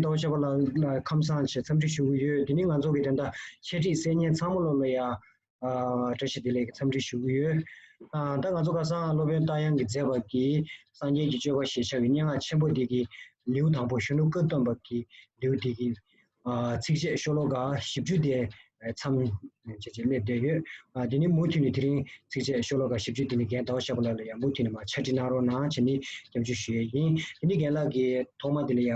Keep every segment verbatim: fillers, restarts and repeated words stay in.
ཟླ་བ་ཞབས་པ་ལགས་ལ་ཁམས་བཟང་ཆེ་འཚམས་འདྲི་ཞུ་གི་ཡོད། དེ་ནི་ང་ཚོ་གི་དོན་དག་འཆད་ཁྲིད་གསན་མཁན་ཚང་མ་ལོ་ལ་ཡ་ཨ་བཀྲ་ཤིས་བདེ་ལེགས་འཚམས་འདྲི་ཞུ་གི་ཡོད། ཨ་ད་ང་ཚོ་ཁ་སང་སློབ་དཔོན་རྟ་དབྱངས་ཀྱིས་མཛད་པ་གི་སངས་རྒྱས་ཀྱི་སྤྱོད་པ་ཞེས་བྱ་བའི་སྙན་ངག་ཆེན་པོ་འདི་གི་ལེའུ་དང་པོ་གཞོན་ནུ་ཀུན་སྟོན་པ་གི་ལེའུ་འདི་གི་ཨ་ཚིགས་བཅད་ཤོ་ལོ་ཀ་བཞི་བཅུ་དེ་མཚམས་བཅད་ཅིག་སླེབས་བསྡད་ཡོད། ཨ་དེ་ནི་མུ་མཐུད་ནས་དེ་རིང་ཚིགས་བཅད་ཤོ་ལོ་ཀ་བཞི་བཅུ་དེ་ནི་རྒན་ཟླ་བ་ཞབས་པ་ལགས་ལ་ཡང་མུ་མཐུད་ནས་མར་ཕྱག་བྲིས་གནང་རོགས་གནང་བྱས་ནས་སྐྱབས་འཇུག་ཞུ་ཡས་ཡིན། དེ་ནི་རྒན་ལགས་ཀྱིས་ཐོག་མ་དེ་ལ་ཡང་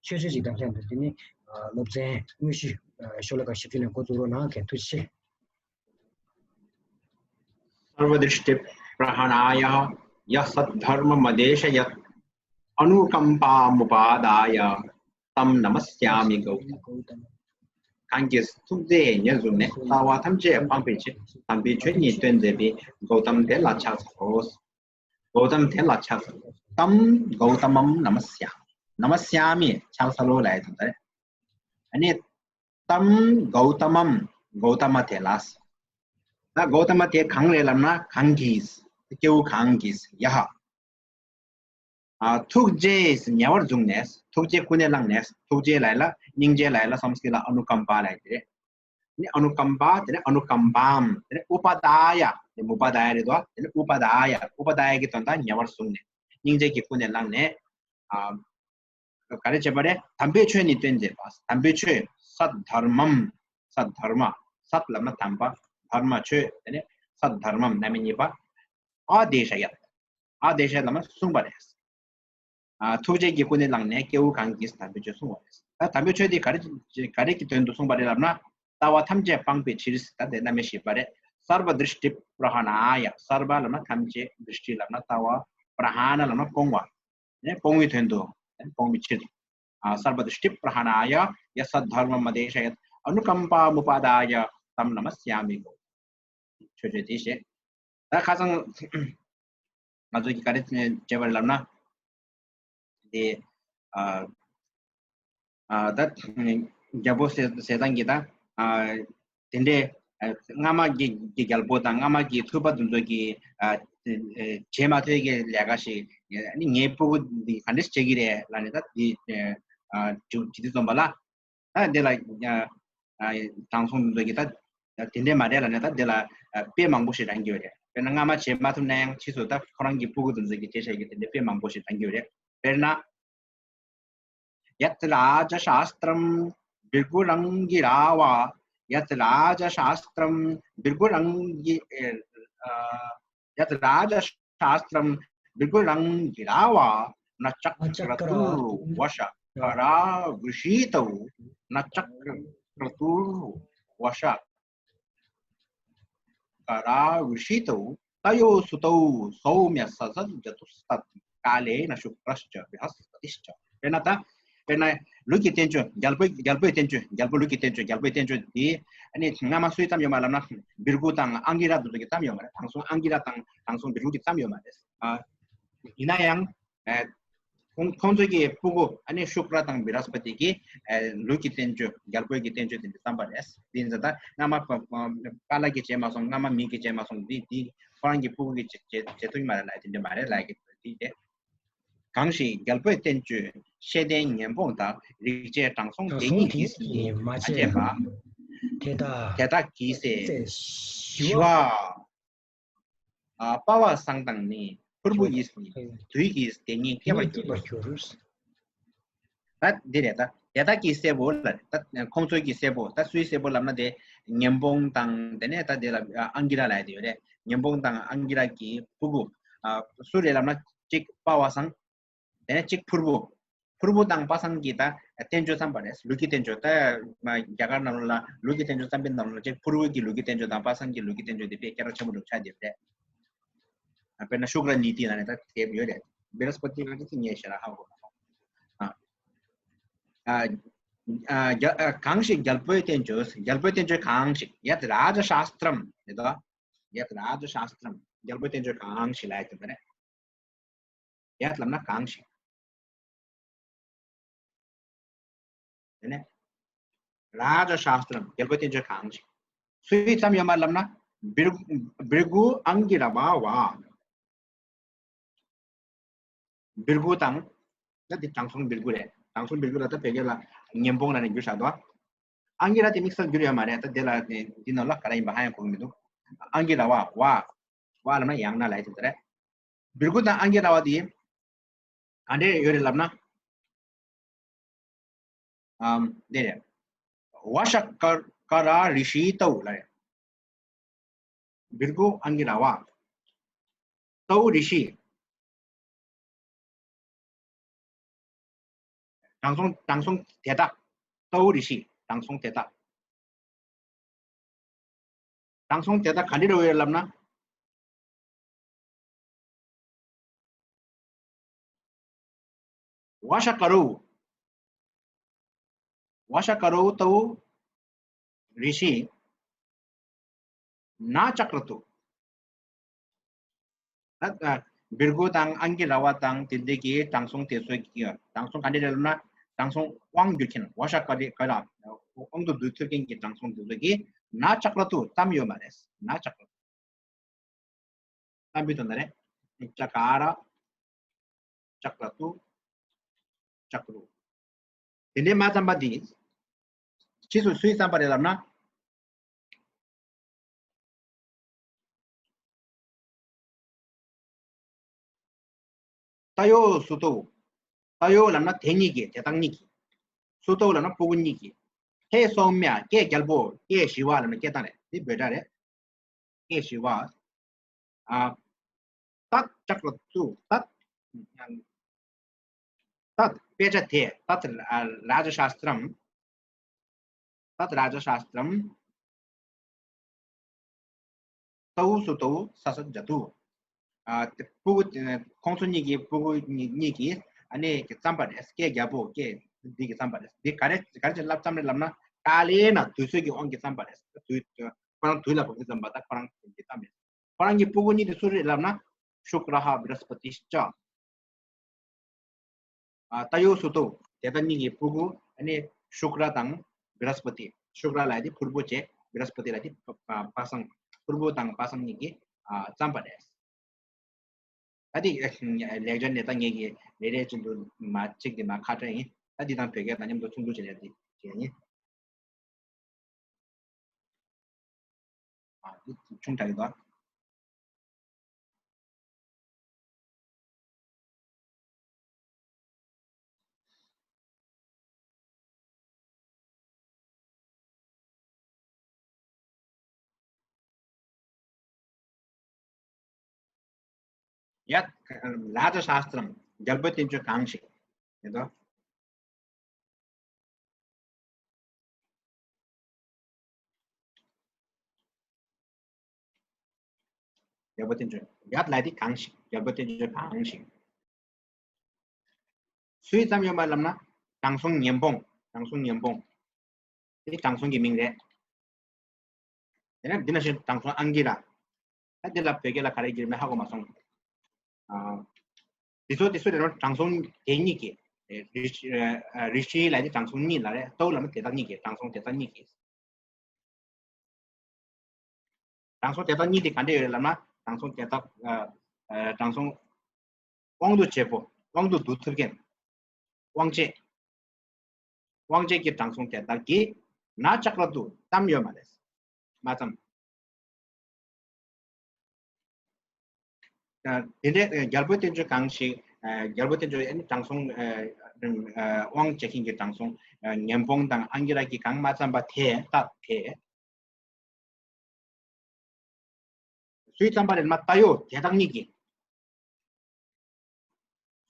མཆོད་བརྗོད་ཅིག་དང་ལྷན་དུ་དེ་ནི་ཨ་སློབ་ཚན་དངོས་གཞི་ཨ་ཤོ་ལོ་ཀ་བཞི་བཅུ་ནས་འགོ་འཛུགས་རོགས་གནང་། རྒན་ཐུགས་རྗེ་ཆེ། सर्वदृष्टिप्रहरणाय यः सद्धर्ममदेशयत् अनुकम्पामुपादाय तं नमस्यामि गौतम। གང་གིས་ཐུགས་རྗེས་ཉེར་བཟུང་ནས་ལྟ་བ་ཐམས་ཅད་སྤངས་པའི་ཕྱིར་དམ་པའི་ཆོས་ཉིད་སྟོན་མཛད་པའི་གོའུ་ཏམ་དེ་ལ་ཕྱག་འཚལ་ལོ། གོའུ་ཏམ་དེ་ལ་ཕྱག་འཚལ་ལོ། ཏམ་གོའུ་ཏམ་མམ་ནམ་སྱ། ནམ་སྱ་མི་ཕྱག་འཚལ་ལོ་ལབ་ཡ་དང་། ད་ཨ་ནི་ཏམ་གོའུ་ཏམ་མམ། གོའུ་ཏམ་དེ་ལ། ད་གོའུ་ཏམ་དེ་གང་རེད་ལབ་ན། གང་གིས། སྐྱེ་བོ་གང་གིས། ཡ་ཧ། ཨ་ཐུགས་རྗེས་ཉེ་བར་བཟུང་ནས། ཐུགས་རྗེ་ཀུན་ནས་བླངས་ནས། ཐུགས་རྗེ་ལབ་ཡ་ལ་སྙིང་རྗེ་ལབ་ཡ་ལ་སམ་སྐྲྀ་ཏ་ལ་ཨ་ནུ་ཀམ་པ་ལབ་ཡ་དེ་རེད། ནི་ཨ་ནུ་ཀམ་པ་དེ་ནི་ཨ་ནུ་ཀམ་པམ་དེ་ནི་ཨུ་པ་དཱ་ཡ། དེ་མུ་པ་དཱ་ཡ་རེད་དོ། དེ་ནི་ཨུ་པ་དཱ་ཡ། ཨུ་པ་དཱ་ཡ་གི་དོན་དག་ཉེ་བར་བཟུང་ནས། སྙིང་རྗེ་གི་ཀུན་ནས་བླངས་ནས། ཨ་ག་རེ་བྱས་པ་རེད། དམ་པའི་ཆོས་ནི་སྟོན་མཛད་པ། དམ་པའི་ཆོས། སད་དྷར་མམ། སད་དྷར་མ། སད་ལབ་ན་དམ་པ། དྷར་མ་ཆོས། དེ་ནི་སད་དྷར་མམ་རྣམ་དབྱེ་གཉིས་པ། ཨ་དེ་ཤ་ཡ། ཨ་དེ་ཤ་ལབ་ན་གསུངས་པ་རེད། ཨ་ཐུགས་རྗེ་གི་ཀུན་ནས་བླངས་ནས་སྐྱེ་བོ་གང་གིས་དམ་པའི་ཆོས་གསུངས་པ་རེད། ད་དམ་པའི་ཆོས་དེ་ག་རེ་ག་རེ་གི་དོན་དུ་གསུངས་པ་རེད་ལབ་ན། ལྟ་བ་ཐམས་ཅད་སྤངས་པའི་ཕྱིར། ད་དེ་རྣམ་དབྱེ་བཞི་པ་རེད། སརྦ་དྲིཥྛི་པྲ་ཧ་ཎཱ་ཡ། སརྦ་ལབ་ན་ཐམས་ཅད། དྲིཥྛི་ལབ་ན་ལྟ་བ། པྲ་ཧ་ཎ་ལབ་ན་སྤོང་བ། ནས་སྤོང་བའི་དོན་དུ་སྤོང་བའི་ཕྱིར། ཨ་སརྦ་དྲིཥྛི་པྲ་ཧ་ཎཱ་ཡ་ཡ་སད་དྷརྨ་མ་དེ་ཤ་ཡ་ཨ་ནུ་ཀམ་པ་མུ་པ་དཱ་ཡ་ཏམ་ནམ་སྱ་མི་གོའུ་ཏམ། ཆོས་ཆོས་དེ་བཤད། ད་ཁ་སང་ང་ཚོ་གི་ག་རེ་བྱས་པ་རེད་ལབ་ན། དེ་ཨ་ཨ་ད་རྒྱལ་པོ་ཟེར་ཟེར་སྟངས་ཀྱི་ད་ཨ་དེ་འདྲའི་ཨ་སྔ་མ་གི་གི་རྒྱལ་པོ་དང་སྔ་མ་གི་ཐུབ་པ་དེ་ཚོ་གི་ཨ་ཨ་བྱེད་མ་ཐུབ་ཀྱི་ལས་ཀ་ཞིག་ཨ་ནི་ངའི་སྤུ་གུ་འདི་ག་འདྲ་ཞིག་བྱེད་ཀྱི་རེད་ལབ་ནས། ད་འདི་ཨ་ཇུ་ཇུ་ཏི་རྩོམ་པ་ལ། ད་འདི་ལ་ཨ་ཨ་དྲང་སྲོང་དེ་ཚོ་གི་ད་དེ་འདྲས་མ་རེད་ལབ་ནས། ད་འདི་ལ་ཨ་དཔེ་མང་པོ་ཞིག་དྲངས་ཀྱི་ཡོད་རེད། དཔེར་ན་སྔ་མ་བྱེད་མ་ཐུབ་ན་ཡང་ཕྱིས་སུ་ད་ཁོ་རང་གི་སྤུ་གུ་དེ་ཚོ་གི་བྱེད་བྱེད་ཀྱི་དེ་འདྲས་དཔེ་མང་པོ་ཞིག་དྲངས་ཀྱི་ཡོད་རེད། དཔེར་ན། यत् राजशास्त्रं भृगुरङ्गिरा वा। यत् राजशास्त्रं भृगुरङ्गि-, अ, यत् राजशास्त्रं भृगुरङ्गिरा वा। न चक्रतुर्वशकरावृषीतौ। न चक्रतुर्वश करावृषीतौ तयोः सुतौ सौम्य ससञ्जतुस्तत् कालेन शुक्रश्च बृहस्पतिश्च། དཔེར་ན་ད། དཔེར་ན་ལུགས་ཀྱི་བསྟན་བཅོས། རྒྱལ་པོའི་རྒྱལ་པོའི་བསྟན་བཅོས། རྒྱལ་པོ་ལུགས་ཀྱི་བསྟན་བཅོས། རྒྱལ་པོའི་བསྟན་བཅོས་འདི་ཨ་ནི་སྔ་མ་སུས་བརྩམས་ཡོད་མ་ལབ་ན། བིརྒུ་དང་ཨང་གི་ར་དེ་ཚོ་གིས་བརྩམས་ཡོད་མ་རེད། དྲང་སྲོང་ཨང་གི་ར་དང་དྲང་སྲོང་བིརྒུ་གིས་བརྩམས་ཡོད་མ་རེད། ཨ་ཡིན་ན་ཡང་། ཨ་ཁོང་ཁོང་ཚོ་གི་སྤུ་གུ་ཨ་ནི་ཤུ་ཀྲ་དང་བི་རཱས་པ་ཏི་གིས་ཨ་ལུགས་ཀྱི་བསྟན་བཅོས། རྒྱལ་པོའི་གི་བསྟན་བཅོས་དེ་འདྲ་བརྩམས་པ་རེད། དེ་ཡིན་ཙང་ད་སྔ་མ་པ་པ་པཱ་ལགས་ཀྱིས་བྱས་མ་སོང་། སྔ་མ་མི་གིས་བྱས་མ་སོང་། འདི་འདི་ཁོ་རང་གི་སྤུ་གུ་གིས་བྱེད་བྱེད་བྱེད་ཐུབ་ཀྱི་མ་རེད་ལབ། དེ་འདྲ་མ་རེད་ལབ་ཀྱི་འདུག་དེ་རེད། གང་ཞིག་རྒྱལ་པོའི་བསྟན་བཅོས་ཤེས་ལྡན་ཉན་སྤོང་དག་རིག་བྱེད་དྲང་སྲོང་དེ་ཉིད་ཀྱིས་མ་བྱས་པ། དེ་དག་དེ་དག་གི་སྲས་ཞི་བ། ཨ་པ་བ་སང་དང་ནི་ཕུར་བུ་ཡིས་ནི་དུས་ཀྱིས་དེ་ཉིད་སྐྱེ་བར་འགྱུར། ད་འདི་རེད། ད་དེ་དག་གི་སྲས་པོ་ལ་རེད། ད་ཁོང་ཚོའི་གི་སྲས་པོ། ད་སུའི་སྲས་པོ་ལབ་ན་དེ་ཉན་སྤོང་དང་དེ་ནས་ད་དེ་ལ་ཨང་གི་ར་ལབ་ཡ་དེ་ཡོད་རེད། ཉན་སྤོང་དང་ཨང་གི་ར་གི་ཕྲུ་གུ་ཨ་སུ་རེད་ལབ་ན་གཅིག་པ་བ་སང་། དེ་ནས་གཅིག་ཕུར་བུ། ཕུར་བུ་དང་པ་སངས་ཀྱིས་ད་བསྟན་བཅོས་བརྩམས་པ་རེད། ལུགས་ཀྱི་བསྟན་བཅོས། ད་མ་རྒྱ་གར་ནང་ལ་ལུགས་ཀྱི་བསྟན་བཅོས་བརྩམས་པའི་ནང་ལ་གཅིག་ཕུར་བུ་གི་ལུགས་ཀྱི་བསྟན་བཅོས་དང་པ་སངས་ཀྱི་ལུགས་ཀྱི་བསྟན་བཅོས་དེ་དཔེ་སྐད་གྲགས་ཆེན་པོ་འདུག་ཆ་དེ་རེད། དཔེར་ན་ཤུཀ་ར་ནི་ཏི་ལབ་ནས་ད་དེབ་ཡོད་རེད། བི་རཱས་པ་ཏི་ལ་ཏི་ངས་ཞེ་དྲག་ཧ་གོ་མ་སོང་། ཨ་ཨ་རྒྱ་ཨ་གང་ཞིག་རྒྱལ་པོའི་བསྟན་བཅོས། རྒྱལ་པོའི་བསྟན་བཅོས་གང་ཞིག་ཡད་རཱ་ཛ་ཤཱསྟྲམ་རེད་དོ། ཡད་རཱ་ཛ་ཤཱསྟྲམ། རྒྱལ་པོའི་བསྟན་བཅོས་གང་ཞིག་ལབ་ཡ་དེ་རེད། ཡད་ལབ་ན་གང་ཞིག་དེ་ནས་རཱ་ཛ་ཤཱསྟྲམ། རྒྱལ་པོའི་བསྟན་བཅོས་གང་ཞིག་སུས་བརྩམས་ཡོད་མ་ལབ་ན། བིར་བིརྒུ་ཨང་གི་ར་བ་བ། བིརྒུ་དང་། ད་འདི་དྲང་སྲོང་བིརྒུ་རེད། དྲང་སྲོང་བིརྒུ་ལ་ད་བོད་སྐད་ལ་ཉན་སྤོང་ལབ་ནས་བསྒྱུར་བཞག་འདུག་ཨང་ཀི་ར་དེ་དམིགས་བསལ་བསྒྱུར་ཡོད་མ་རེད། ད་དེ་ལ་དེ་འདི་ནང་ལ་ག་རེ་ཡིན་པ་ཧ་ཡང་གོ་གི་མི་འདུག་ཨང་ཀི་ར་བ། བ། བ་ལབ་ན་ཡང་ན་ལབ་ཡ་དེ་ཚོ་རེད། བིརྒུ་དང་ཨང་ཀི་ར་བ་དེ་ག་འདྲས་ཡོད་རེད་ལབ་ན། ཨམ། འདི་རེད། ཝ་ཤ་ཀ་ཀ་ར་རི་ཤི་ཏའུ་ལབ་རེད། བིརྒུ་ཨང་ཀི་ར་བ། ཏའུ་རི་ཤི། དྲང་སྲོང་དྲང་སྲོང་དེ་དག་ཏའུ་རི་ཤི། དྲང་སྲོང་དེ་དག་དྲང་སྲོང་དེ་དག་ག་འདྲ་རེད་ལབ་ན། ཝ་ཤ་ཀ་རུ། ཝ་ཤ་ཀ་རུ་ཏའུ་རི་ཤི། ན་ཅཀ་ར་ཏུ། ད་བིརྒུ་དང་ཨང་ཀི་ར་བ་དང་དེ་འདྲ་གི་དྲང་སྲོང་དེ་ཚོ་གི་དྲང་སྲོང་ག་འདྲ་རེད་ལབ་ན། དྲང་སྲོང་དབང་སྒྱུར་མཁན་ཝ་ཤ་ཀ་རི་ཀ་ར་དབང་དུ་བསྡུ་ཐུབ་མཁན་གྱི་དྲང་སྲོང་དེ་ཚོ་གི་ན་ཅཀ་ར་ཏུ་ཙམ་ཡོད་མ་རེད། ན་ཅཀ་ར་ཏུ། ཙམ་པའི་དོན་དག་རེད། ཅ་ཀ་ར། ཅཀ་ར་ཏུ། ཅཀ་རུ། དེ་འདྲའི་མ་ཙམ་པ་འདི། ཕྱིས་སུ་སུས་བརྩམས་པ་རེད་ལབ་ན། ཏ་ཡོ་སུ་ཏོ། ཏ་ཡོ་ལབ་ན་དེ་གཉིས་ཀྱི། དེ་དག་གཉིས་ཀྱི། སུ་ཏོ་ལབ་ན་སྤུ་གུ་གཉིས་ཀྱི། ཧེ་སོ་མྱ། ཀྱེ་རྒྱལ་པོ། ཀྱེ་ཞི་བ་ལབ་ན་སྐད་བཏང་རེད། འདི་བོད་སྒྲ་རེད། ཀྱེ་ཞི་བ། ཨ། ཏད་ཅཀ་ར་ཏུ། ཏད། ཏད་དཔེ་ཆ་དེ། ཏད་རཱ་ཇ་ཤཱསྟྲམ། ཏད་རཱ་ཇ་ཤཱསྟྲམ། ཏའུ་སུ་ཏོ་ས་ས་ཇ་ཏུ། ཨ། དེ་སྤུ་གུ། ཁོང་ཚོ་གཉིས་ཀྱི་སྤུ་གུ་གཉིས་གཉིས་ཀྱིས་ཨ་ནི་བརྩམས་པ་རེད། ཀྱེ་རྒྱལ་པོ། ཀྱེ་འདི་གིས་བརྩམས་པ་རེད། འདི་ག་རེ་ག་རེ་བྱས་ལབ་བརྩམས་རེད་ལབ་ན། ཀ་ལེ་ན། དུས་ཚོད་ཀྱི་དབང་གིས་བརྩམས་པ་རེད། དུས། ཁོ་རང་དུས་ལ་བབ་ནས་བརྩམས་པ། ད་ཁོ་རང་གིས་བརྩམས་རེད། ཁོ་རང་གི་སྤུ་གུ་གཉིས་དེ་སུ་རེད་ལབ་ན། ཤུཀ་ར་ཧ་བི་རཱ་སྤ་ཏི་ཤ་ཅ། ཨ། ཏ་ཡོ་སུ་ཏོ། དེ་དག་གཉིས་ཀྱི་སྤུ་གུ་ཨ་ནི་ཤུཀ་ར་དང་བི་རཱ་སྤ་ཏི། ཤུཀ་ར་ལབ་ཡ་དེ་ཕུར་བུ་བྱས། བི་རཱ་སྤ་ཏི་ལབ་ཡ་དེ་པ་པ་པ་སངས། ཕུར་བུ་དང་པ་སངས་གཉིས་ཀྱིས། ཨ། བརྩམས་པ་རེད། ད་དེ་ལེགས་སྦྱར་ནས་ད་ངེད་ཀྱིས་རེ་རེ་བཞིན་དུ་མ་གཅིག་དེ་མ་ཁ་བྲལ་ཡིན། ད་འདི་དང་བོད་སྐད་དང་མཉམ་དུ་ཚོགས་འདུ་བྱེད་ཡ་དེ་བྱེད་ཡ་ཡིན། ཨ། འདི་ཆུང་དྲགས་ཀྱི་འདུག་ཡ། རཱ་ཇ་ཤཱསྟྲམ། རྒྱལ་པོའི་བསྟན་བཅོས་གང་ཞིག་ཡིན་དོ། རྒྱལ་པོའི་བསྟན་བཅོས། ཡ་ལབ་དེ་གང་ཞིག་རྒྱལ་པོའི་བསྟན་བཅོས་གང་ཞིག་སུས་བརྩམས་ཡོད་མ་ལབ་ན། དྲང་སྲོང་ཉན་སྤོང་། དྲང་སྲོང་ཉན་སྤོང་། དེ་དྲང་སྲོང་གི་མིང་རེད། དེ་ནས་འདི་ན་བཞིན་དྲང་སྲོང་ཨང་ཀི་ར། ད་འདི་ལ་བོད་སྐད་ལ་ག་རེ་བསྒྱུར་མིན་ཧ་གོ་མ་སོང་། ཨ། འདི་ཚོ་འདི་ཚོ་རེད་རོ། དྲང་སྲོང་དེ་གཉིས་ཀྱི། ཨེ། རི་ཤི། ཨ། རི་ཤི་ལབ་དེ་དྲང་སྲོང་གཉིས་ལ་རེད། ཏའུ་ལབ་ན་དེ་དག་གཉིས་ཀྱི། དྲང་སྲོང་དེ་དག་གཉིས་ཀྱི། དྲང་སྲོང་དེ་དག་གཉིས་དེ་ག་འདྲ་ཡོད་རེད་ལབ་ན། དྲང་སྲོང་དེ་དག་ཨ། ཨ། དྲང་སྲོང་དབང་དུ་བྱེད་པོ། དབང་དུ་བསྡུ་ཐུབ་མཁན། དབང་བྱེད། དབང་བྱེད་ཀྱི་དྲང་སྲོང་དེ་དག་གིས་ན་ཅག་ར་ཏུ་ཙམ་ཡོད་མ་རེད། མ་ཙམ། ཨ། དེ་འདྲའི་རྒྱལ་པོའི་བསྟན་བཅོས་གང་ཞིག་ཨ། རྒྱལ་པོའི་བསྟན་བཅོས་ཨ་ནི་དྲང་སྲོང་ཨ། ཨ། དབང་བྱེད་མཁན་གྱི་དྲང་སྲོང་ཨ། ཉན་སྤོང་དང་ཨང་ཀི་ར་གིས་གང་མ་བརྩམས་པ་དེ་ལྟ་དེ། སུས་བརྩམས་པ་རེད་ལབ་ན། ད་ཡོ་དེ་དག་གཉིས་ཀྱིས།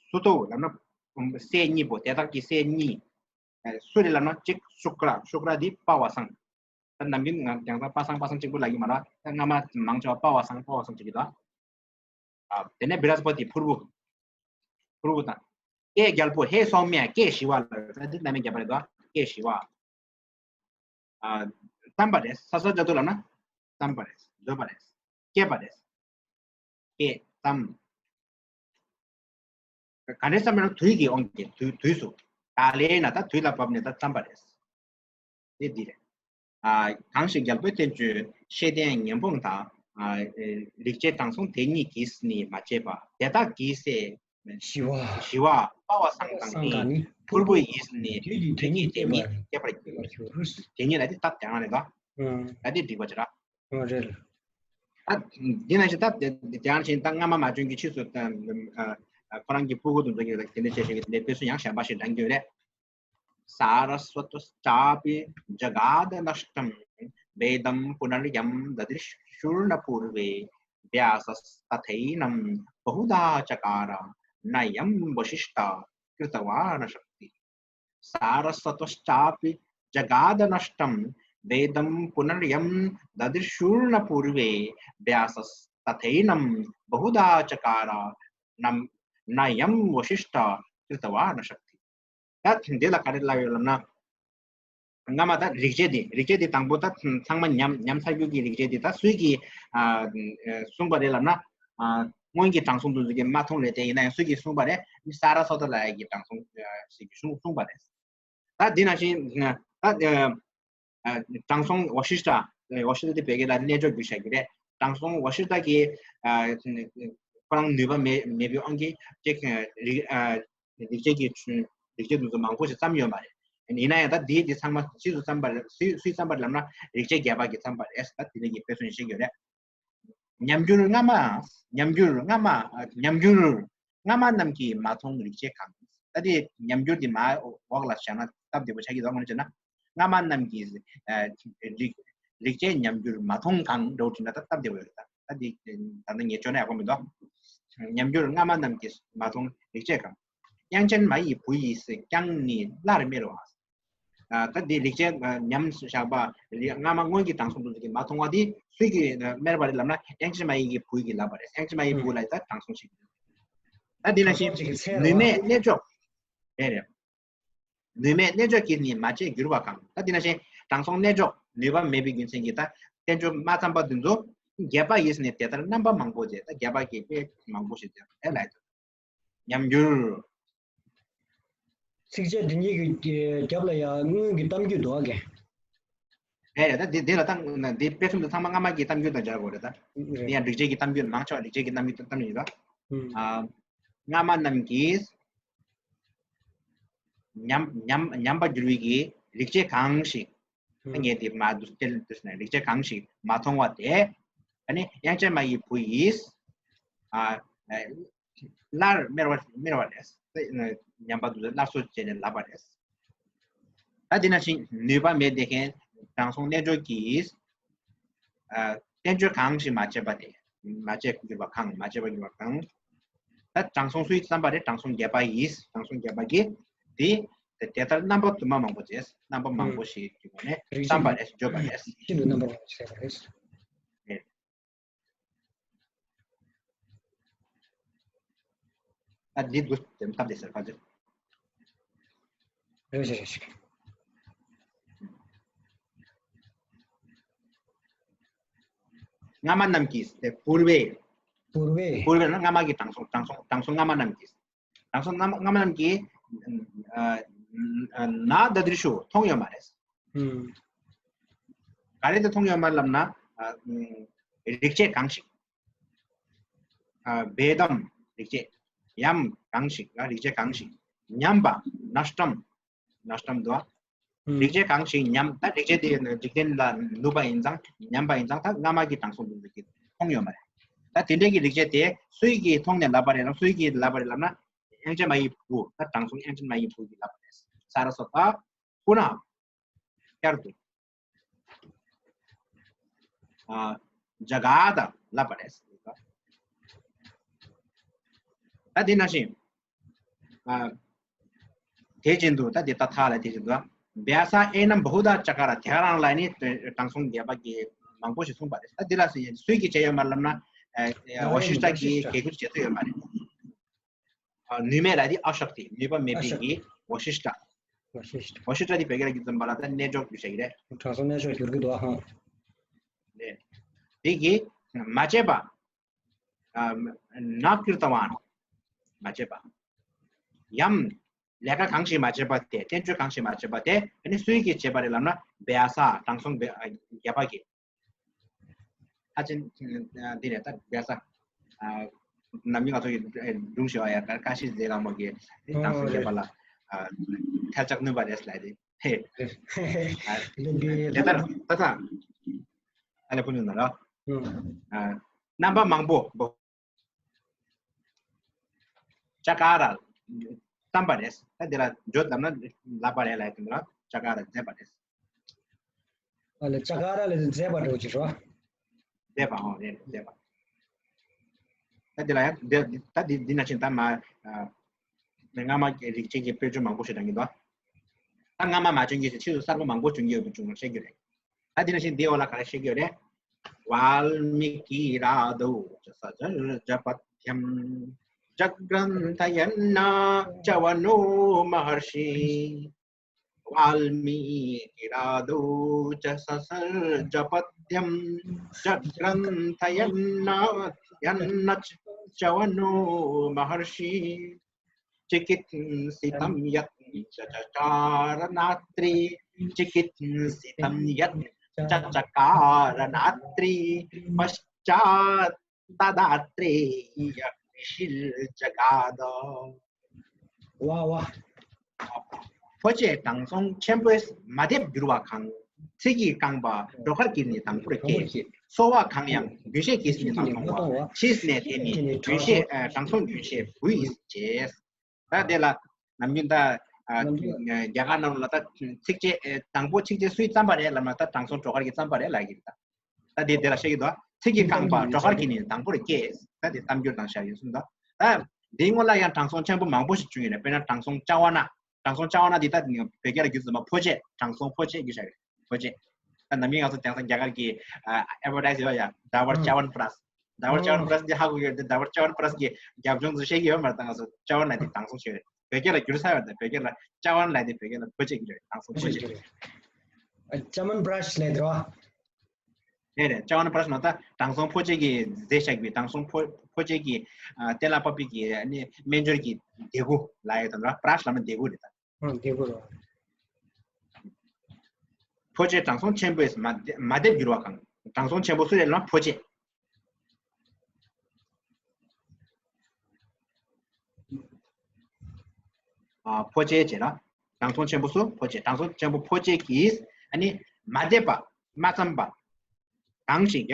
སུ་ཏོ་ལབ་ན་སྲས་གཉིས་པོ། དེ་དག་གི་སྲས་གཉིས། ཨ། སུ་རེད་ལབ་ན་གཅིག་ཤུཀ་ར། ཤུཀ་ར་འདི་པ་བ་སངས། ད་ནམ་རྒྱུན་ང་རྒྱང་ཐག་པ་སངས་པ་སངས་གཅིག་པུ་ལབ་ཀྱི་མ་རེད། ད་སྔ་མ་མང་ཆེ་བ་པ་བ་སངས་པ་བ་སངས་བྱེད་ཀྱི་འདུག་ཨ། དེ་ནས་བི་རཱ་སྤ་ཏི་ཕུར་བུ། ཕུར་བུ་དང་། ཀྱེ་རྒྱལ་པོ། ཧེ་སོ་མྱ། ཀྱེ་ཞི་བ་ལ། ད་འདི་རྣམ་དབྱེ་བརྒྱབ་པ་རེད་དོ། ཀྱེ་ཞི་བ། ཨ། བརྩམས་པ་རེད། ས་ས་ཇ་ཏུ་ལབ་ན་བརྩམས་པ་རེད། བཟོས་པ་རེད། སྐྱེས་པ་རེད། སྐྱེས། བརྩམས། ག་འདྲས་བརྩམས་པ་ན་དུས་ཀྱི་དབང་གིས། དུས་དུས་སུ། ད་ལས་ན་ད་དུས་ལ་བབ་ནས་ད་བརྩམས་པ་རེད། དེ་འདི་རེད། ཨ། གང་ཞིག་རྒྱལ་པོའི་བསྟན་བཅོས་ཤེས་ལྡན་ཉན་སྤོང་དང་། ཨ། རིག་བྱེད་དྲང་སྲོང་དེ་གཉིས་ཀྱིས་ནི་མ་བྱས་པ། དེ་དག་གི་སྲས་ཞི་བ། ཞི་བ་པ་བ་སངས་དང་ནི། ཕུར་བུ་ཡིས་ནི་དུས་ཀྱི་དེ་ཉིད་དེ་མིན་སྐྱེད་པར་འགྱུར། དེ་ཉིད་ལ་དེ་སྟབས་དེ་རང་རེད་དོ། ཨ་དེ་འགྲིག་པ་ཅིག་ར། ཨ་རེད། ད་འདི་ན་ཞིག་ད་དེ་དེ་རང་བཞིན་ད་སྔ་མ་མ་བྱོན་གྱི་ཕྱིས་སུ་ཁོ་རང་གི་ཕྲུ་གུ་དེ་ཚོ་གི་དེ་འདྲ་བྱས་བཞིན་གྱི་དེ་འདྲའི་དཔེ་མཚོན་ཡང་གཞན་པ་ཞིག་འདྲ་གི་ཡོད་རེད། सारस्वतश्चापि जगादनष्टं वेदं पुनर्यं ददृशुर्न पूर्वे व्यासस्तथैनं बहुधा चकार नयं वशिष्ठ कृत्वा न शक्ति। सारस्वतश्चापि जगादनष्टं वेदं पुनर्यं ददृशुर्न पूर्वे व्यासस्तथैनं बहुधा चकार नयं वशिष्ठ कृत्वा न शक्ति। ད་འདི་ལ་ག་རེ་ལབ་ཡོད་ལབ་ན། སྔ་མ་ད་རིག་བྱེད་འདི་རིག་བྱེད་འདི་དང་པོ་ད་ཚང་མ་ཉམས་ཉམས་ཚར་རྒྱུ་གི་རིག་བྱེད་འདི་ད་སུས་ཀྱིས་ཨ་གསུངས་པ་རེད་ལབ་ན། ཨ་སྔོན་གྱི་དྲང་སྲོང་དེ་ཚོ་གིས་མ་མཐོང་རེད་དེ། ཡིན་ན་ཡང་སུས་ཀྱིས་གསུངས་པ་རེད། ས་ར་སོ་ཏ་ལ་ཡ་གིས་དྲང་སྲོང་ཨ་ཞིག་གིས་གསུངས་གསུངས་པ་རེད། ད་འདི་ནང་བཞིན་ད་ཨ་དྲང་སྲོང་ཝ་ཤི་ཤྟ། ཝ་ཤི་ཤྟ་དེ་བོད་སྐད་ལ་རྣལ་འབྱོར་རྒྱུད་བཤད་རྒྱུ་རེད། དྲང་སྲོང་ཝ་ཤི་ཤྟ་གིས་ཨ་ཁོ་རང་ནུས་པ་མེད་མེད་པའི་དབང་གིས་ཅིག་རིག་ཨ་རིག་བྱེད་ཀྱི་རིག་བྱེད་དེ་ཚོ་མང་པོ་ཞིག་བརྩམས་ཡོད་མ་རེད། ཡིན་ན་ཡང་ད་འདིའི་འདི་ཚང་མ་ཕྱིས་སུ་བརྩམས་པ་རེད། སུས་སུས་བརྩམས་པ་རེད་ལབ་ན་རིག་བྱེད་བརྒྱད་པ་གིས་བརྩམས་པ་རེད། ད་དེ་ནས་ཀྱི་དཔེ་མཚོན་ཞིག་ཡོད་རེད། ཉམས་འགྱུར་སྔ་མ། ཉམས་འགྱུར་སྔ་མ། ཉམས་འགྱུར་སྔ་མ་རྣམས་ཀྱིས་མ་མཐོང་རིག་བྱེད་གང་། ད་དེ་ཉམས་འགྱུར་དེ་མ་འོག་ལ་བཞག་ན་སྟབས་བདེ་པོ་ཆགས་ཀྱི་འདུག་དངོས་གནས་བྱས་ན། སྔ་མ་རྣམས་ཀྱིས་ཨ་རིག་རིག་བྱེད་ཉམས་འགྱུར་མ་མཐོང་གང་འདྲ་བོ་བྲིས་ན་ད་སྟབས་བདེ་པོ་ཡོད་རེད། ད་ད་དེ་ད་ལྟ་ངས་བཅོས་ན་ཡག་པོ་མི་འདུག་ཉམས་འགྱུར་སྔ་མ་རྣམས་ཀྱིས་མ་མཐོང་རིག་བྱེད་གང་། དབྱངས་ཅན་མ་ཡི་བུ་ཡིས་ཀྱང་ནི་སླར་སྨྲས་པ། ཨ་ད་འདི་རིག་བྱེད་ཨ་ཉམས་བཞག་པ་རིག་སྔ་མ་སྔོན་གྱི་དྲང་སྲོང་དེ་ཚོ་གིས་མ་མཐོང་བ་དེ་སུས་ཀྱིས་ཨ་སྨྲས་པ་རེད་ལབ་ན། དབྱངས་ཅན་མ་ཡི་གི་བུ་ཡིས་ལབ་པ་རེད། དབྱངས་ཅན་མ་ཡི་བུ་ལ་ད་དྲང་སྲོང་ཞིག་ད་འདི་ནང་བཞིན་ནུས་མེད་རྣལ་འབྱོར། རེད་རེད། ནུས་མེད་རྣལ་འབྱོར་གྱིས་ནི་མ་དཔྱད་འགྱུར་བ་གང་། ད་འདི་ནང་བཞིན་དྲང་སྲོང་རྣལ་འབྱོར་ནུས་པ་མེད་པའི་རྒྱུ་མཚན་གྱིས་ད་རྣལ་འབྱོར་མ་བརྩམས་པ་དེ་ཚོ་བརྒྱད་པ་ཡིས་ནི་དེ་ལྟར་རྣམ་པ་མང་པོ་བྱས། ད་བརྒྱད་པ་གིས་དཔེ་མང་པོ་ཞིག་བྱས་ལབ་ཡོད། ཉམས་འགྱུར། ཚིགས་བཅད་འདི་གཉིས་ཀྱི་རྒྱབ་ལ་ཡང་སྔོན་གྱི་གཏམ་རྒྱུད་འདུག་གས། རེད་རེད། ད་འདི་འདི་ལ་ད་འདི་དཔེ་གསུམ་དུ་ཚང་མ་སྔ་མ་གི་གཏམ་རྒྱུད་དང་སྦྱར་དགོས་རེད་ད། རེད། འདི་ཡང་རིག་བྱེད་ཀྱི་གཏམ་རྒྱུད། མང་ཆེ་བ་རིག་བྱེད་ཀྱི་གཏམ་རྒྱུད་གཏམ་རྒྱུད་ཡིན་ད། ཨ་སྔ་མ་རྣམས་ཀྱིས་ཉམས་ཉམས་ཉམས་པར་འགྱུར་བའི་གི་རིག་བྱེད་གང་ཞིག་ད་ངས་དེ་མ་དུ་སྤེལ་དུས་ནས་རིག་བྱེད་གང་ཞིག་མ་མཐོང་བ་དེ། ཨ་ནི་དབྱངས་ཅན་མ་ཡི་བུ་ཡིས་ཨ་སླར་སྨྲས་པ་སྨྲས་པ་རེད། ཉམས་པ་དེ་ཚོ་སླར་གསོ་བྱས་ནས་ལབ་པ་རེད། ད་དེ་ནང་བཞིན་ནུས་པ་མེད་བསྡད་མཁན་དྲང་སྲོང་རྣལ་འབྱོར་གྱིས་ཨ་བསྟན་བཅོས་གང་ཞིག་མ་བྱས་པ་དེ། མ་བྱས་གྱུར་པ་གང་། མ་བྱས་པ་གྱུར་པ་གང་། ད་དྲང་སྲོང་སུས་བརྩམས་པ་རེད། དྲང་སྲོང་བརྒྱད་པ་ཡིས། དྲང་སྲོང་བརྒྱད་པ་གིས་དེ་དེ་དེ་ལྟར་རྣམ་པ་དུ་མ་མང་པོ་བྱས། རྣམ་པ་མང་པོ་ཞིག་གི་སྒོ་ནས་བརྩམས་པ་རེད། བརྗོད་པ་རེད། ཤིན་ཏུ་རྣམ་པ་མང་པོ་བྱས་པ་རེད། རེད། ད་འདི་འདུག་དེ་སྟབས་བདེ་ཟེར་ཕ་ཚོད། རེད་ཤག་རེད་ཤག་སྔ་མ་རྣམས་ཀྱིས་དེ་པུར་བེ། པུར་བེ། པུར་བེ་ན་སྔ་མ་གི་དྲང་སྲོང་། དྲང་སྲོང་དྲང་སྲོང་སྔ་མ་རྣམས་ཀྱིས། དྲང་སྲོང་སྔ་མ་སྔ་མ་རྣམས་ཀྱིས་ཨ་ཨ་ན་དཱ་དྲི་ཤུ་མཐོང་ཡོད་མ་རེད། ཨུམ། ག་རེ་དེ་མཐོང་ཡོད་མ་རེད་ལབ་ན། ཨ་ཨུམ་རིག་བྱེད་གང་ཞིག་ཨ་བེ་དམ་རིག་བྱེད། ཡམ་གང་ཞིག་ཨ་རིག་བྱེད་གང་ཞིག་ཉམས་པ་ནཥྚམ། ནཥྚམ་འདུག་ཨ། ཨུམ། རིག་བྱེད་གང་ཞིག་ཉམས། ད་རིག་བྱེད་དེ་འཇིག་རྟེན་ལ་ནུབ་པ་ཡིན་ཙང་ཉམས་པ་ཡིན་ཙང་ད་སྔ་མ་གི་དྲང་སྲོང་དེ་ཚོ་གིས་མཐོང་ཡོད་མ་རེད། ད་དེ་འདྲའི་གི་རིག་བྱེད་དེ་སུས་ཀྱིས་མཐོང་ནས་ལབ་པ་རེད་ལབ། སུས་ཀྱིས་ལབ་པ་རེད་ལབ་ན། དབྱངས་ཅན་མ་ཡི་བུ། ད་དྲང་སྲོང་དབྱངས་ཅན་མ་ཡི་བུ་གིས་ལབ་པ་རེད། ས་ར་སོ་ཏ། པུ་ན། བསྐྱར་དུ། ཨ་ཛ་ག་ད་ལབ་པ་རེད། ད་དེ་ནང་བཞིན་ཨ་དེ་བཞིན་དུ་ད་དེ་ད་ཐ་ལ་དེ་བཞིན་དུ་བྱ་ས་ཨེ་ནམ་བྷུ་ད་ཅ་ཀ་ར། དེ་ག་རང་ལ་ནི་དྲང་སྲོང་བརྒྱད་པ་གིས་མང་པོ་ཞིག་གསུངས་པ་རེད། ད་འདི་ལ་སུས་ཀྱིས་བྱས་ཡོད་མ་རེད་ལབ་ན། ཨ་ཝ་ཤི་ཤྟ་གིས་གལ་ཁུར་བྱེད་ཐུབ་ཡོད་མ་རེད། ཨ་ནུས་མེད་ལ་དེ་ཨ་ཤཀ་ཏི། ནུས་པ་མེད་པའི་གི་ཝ་ཤི་ཤྟ། ཝ་ཤི་ཤྟ། ཝ་ཤི་ཤྟ་དེ་བོད་སྐད་ལ་བསྒྱུར་ཙམ་པ་ལ་ད་རྣལ་འབྱོར་གྱི་ཞིག་རེད། དྲང་སྲོང་རྣལ་འབྱོར་འགྱུར་གྱི་འདུག་ཨ། ཧང་། ནས་དེ་གིས་མ་བྱས་པ། ཨ་ན་ཀྲི་ཏ་ཝཱན། མ་བྱས་པ། ཡམ་ལས་ཀ་གང་ཞིག་མ་བྱས་པ་དེ། བསྟན་བཅོས་གང་ཞིག་མ་བྱས་པ་དེ་ཨ་ནི་སུས་ཀྱིས་བྱས་པ་རེད་ལབ་ན། བྱ་ས་དྲང་སྲོང་བརྒྱད་པ་གིས། ཨ་ཅེ་འདི་རེད། ད་བྱ་ས་ནམ་རྒྱུན་ང་ཚོ་ཡི་སྒྲུང་ཞུ་བ་ཡ་ཀ་ཤི་ཟེ་གང་མོ་གི་དྲང་སྲོང་བརྒྱད་པ་ལ་ ཐལ་ལྕག་བསྣུན་པ་རེད་ལབ་དེ། ཧེ། དེ་ལྟར་ད་ཐང་། ཨ་ལེ་ཕུ་ནུ་ན་ར། རྣམ་པ་མང་པོ། ཅ་ཀ་ར་བརྩམས་པ་རེད། ད་དེ་ལ་བརྗོད་ལབ་ན་ལབ་པ་རེད་ལབ་དེ་ལ་ཅ་ཀ་ར་མཛད་པ་རེད། ཨ་ལེ་ཅ་ཀ་ར་ལ་མཛད་པ་འགྲོ་གི་རོ། མཛད་པ་ཨོ་རེད་མཛད་པ། ད་དེ་ལ་ཡང་དེ་ད་དེ་འདི་ན་ཕྱིན་ད་མ་སྔ་མ་རིགས་ཅན་གྱི་དཔེ་བརྗོད་མང་པོ་ཞིག་གྲངས་ཀྱི་འདུག་ད་སྔ་མ་མ་བྱུང་གི་ཕྱིས་སུ་གསར་པ་མང་པོ་བྱུང་གི་ཡོད་པའི་བྱུང་བ་བཤད་རྒྱུ་རེད། ད་དེ་ནང་བཞིན་འདི་འོག་ལ་ག་རེ་བཤད་ཀྱི་ཡོད་རེད། ཝཱལ་མི་ཀི་རཱ་དྷོ་ཙ་ས་ཇར་ཇ་པད་དྷྱམ། ཇ་གྲན་ཐ་ཡན་ན་ཅ་བ་ནོ་མ་ཧར་ཤི། ཝཱལ་མི་ཀི་རཱ་དྷོ་ཙ་ས་ས་ཇ་པད་དྷྱམ། ཇ་གྲན་ཐ་ཡན་ན་ཡན་ན་ཅ་བ་ནོ་མ་ཧར་ཤི། चिकित्सितं यच्च चकारणात्रे, चिकित्सितं यच्च चकारणात्रे, पश्चात्तदात्रेयग्निषीर्जगाद। ཝ་ཝ། ཕོ་རྗེ་དྲང་སྲོང་ཆེན་པོས་མ་བསྡེབས་བསྒྱུར་བ་གང་། ཚིག་གིས་བཀང་བ་གྲོག་མཁར་གྱི་ནི་དང་པོར་སྐྱེས། གསོ་བ་གང་ཡང་རྒྱུན་ཤེས་ཀྱིས་ནི་དང་པོར་བ། ཕྱིས་ནས་དེ་ནི་རྒྱུན་ཤེས་ཨ་དྲང་སྲོང་རྒྱུན་ཤེས་བུ་ཡིས་བྱས། ད་དེ་ལ་ནམ་རྒྱུན་ད་ཨ་རྒྱ་གར་ནང་ལ་ད་ཚིགས་བཅད་ཨེ་དང་པོ་ཚིགས་བཅད་སུས་བརྩམས་པ་རེད་ལབ་ན་ད་དྲང་སྲོང་གྲོག་མཁར་གྱིས་བརྩམས་པ་རེད་ལབ་ཀྱི་རེད་ད། ད་དེ་དེ་ལ་བཤད་ཀྱི་འདུག་ཚིག་གིས་བཀང་བ་གྲོག་མཁར་གྱི་ནི་དང་པོར་སྐྱེས། ད་དེ་གཏམ་རྒྱུད་དང་བཞག་ཡོད་གསུངས་འདུག་ད་འདིའི་སྔོན་ལ་ཡང་དྲང་སྲོང་ཆེན་པོ་མང་པོ་ཞིག་བྱུང་ཡོད་རེད། དཔེར་ན་དྲང་སྲོང་ཅ་ཝ་ན། དྲང་སྲོང་ཅ་ཝ་ན་འདི་ད་བོད་སྐད་ལ་བསྒྱུར་ཙམ་པ་ཕོ་རྗེ། དྲང་སྲོང་ཕོ་རྗེ་གི་བཞག་རེད། ཕོ་རྗེ། ད་ནམ་རྒྱུན་ང་ཚོ་དེང་སང་རྒྱ་གར་གྱི་ཨ་ཨེ་ཌ་ཝར་ཊའི་ཟི་ཡོད་ཡ། Dabar Chyawanprash། Dabar Chyawanprash འདི་ཧ་གོ་ཡོད་དེ། Dabar Chyawanprash གི་རྒྱབ་ལྗོངས་ཚོ་ཤེས་ཀྱི་ཡོད་མ་རེད། ད་ང་ཚོ་ཅ་ཝ་ན་འདི་དྲང་སྲོང་ཤེས་རེད། བོད་སྐད་ལ་བསྒྱུར་ས་ཡོད་དེ། བོད་སྐད་ལ་ཅ་ཝ་ན་ལབ་དེ་བོད་སྐད་ལ་ཕོ་རྗེ་གི་རེད། དྲང་སྲོང་ཕོ་རྗེ། ཅ་ཝན་པྲ་ཤི་ལབ་དེ་རེད་བ། རེད་རེད། ཅ་ཝན་པྲ་ཤི་ནོ་ད་དྲང་སྲོང་ཕོ་རྗེ་གིས་མཛད་བཞག་པའི་དྲང་སྲོང་ཕོ་ཕོ་རྗེ་གིས་ཨ་གཏན་ལ་ཕབ་པའི་གི་ཨ་ནི་སྨན་སྦྱོར་གྱི་ལྡེ་གུ་ལབ་ཡོད་དམ་ར། པྲ་ཤི་ལབ་ན་ལྡེ་གུ་རེད་ད། ཨང་ལྡེ་གུ་རེད། ཕོ་རྗེ་དྲང་སྲོང་ཆེན་པོས་མ་བསྡེབས་མ་བསྡེབས་བསྒྱུར་བ་གང་། དྲང་སྲོང་ཆེན་པོ་སུ་རེད་ལབ་ན་ཕོ་རྗེ། ཨ་ཕོ་རྗེ་བྱས་ན། དྲང་སྲོང་ཆེན་པོ་སུ། ཕོ་རྗེ། དྲང་སྲོང་ཆེན་པོ་ཕོ་རྗེ་གིས་ཨ་ནི་མ་བསྡེབས་པ་མ་བརྩམས་པ་གང་ཞིག་ཡ།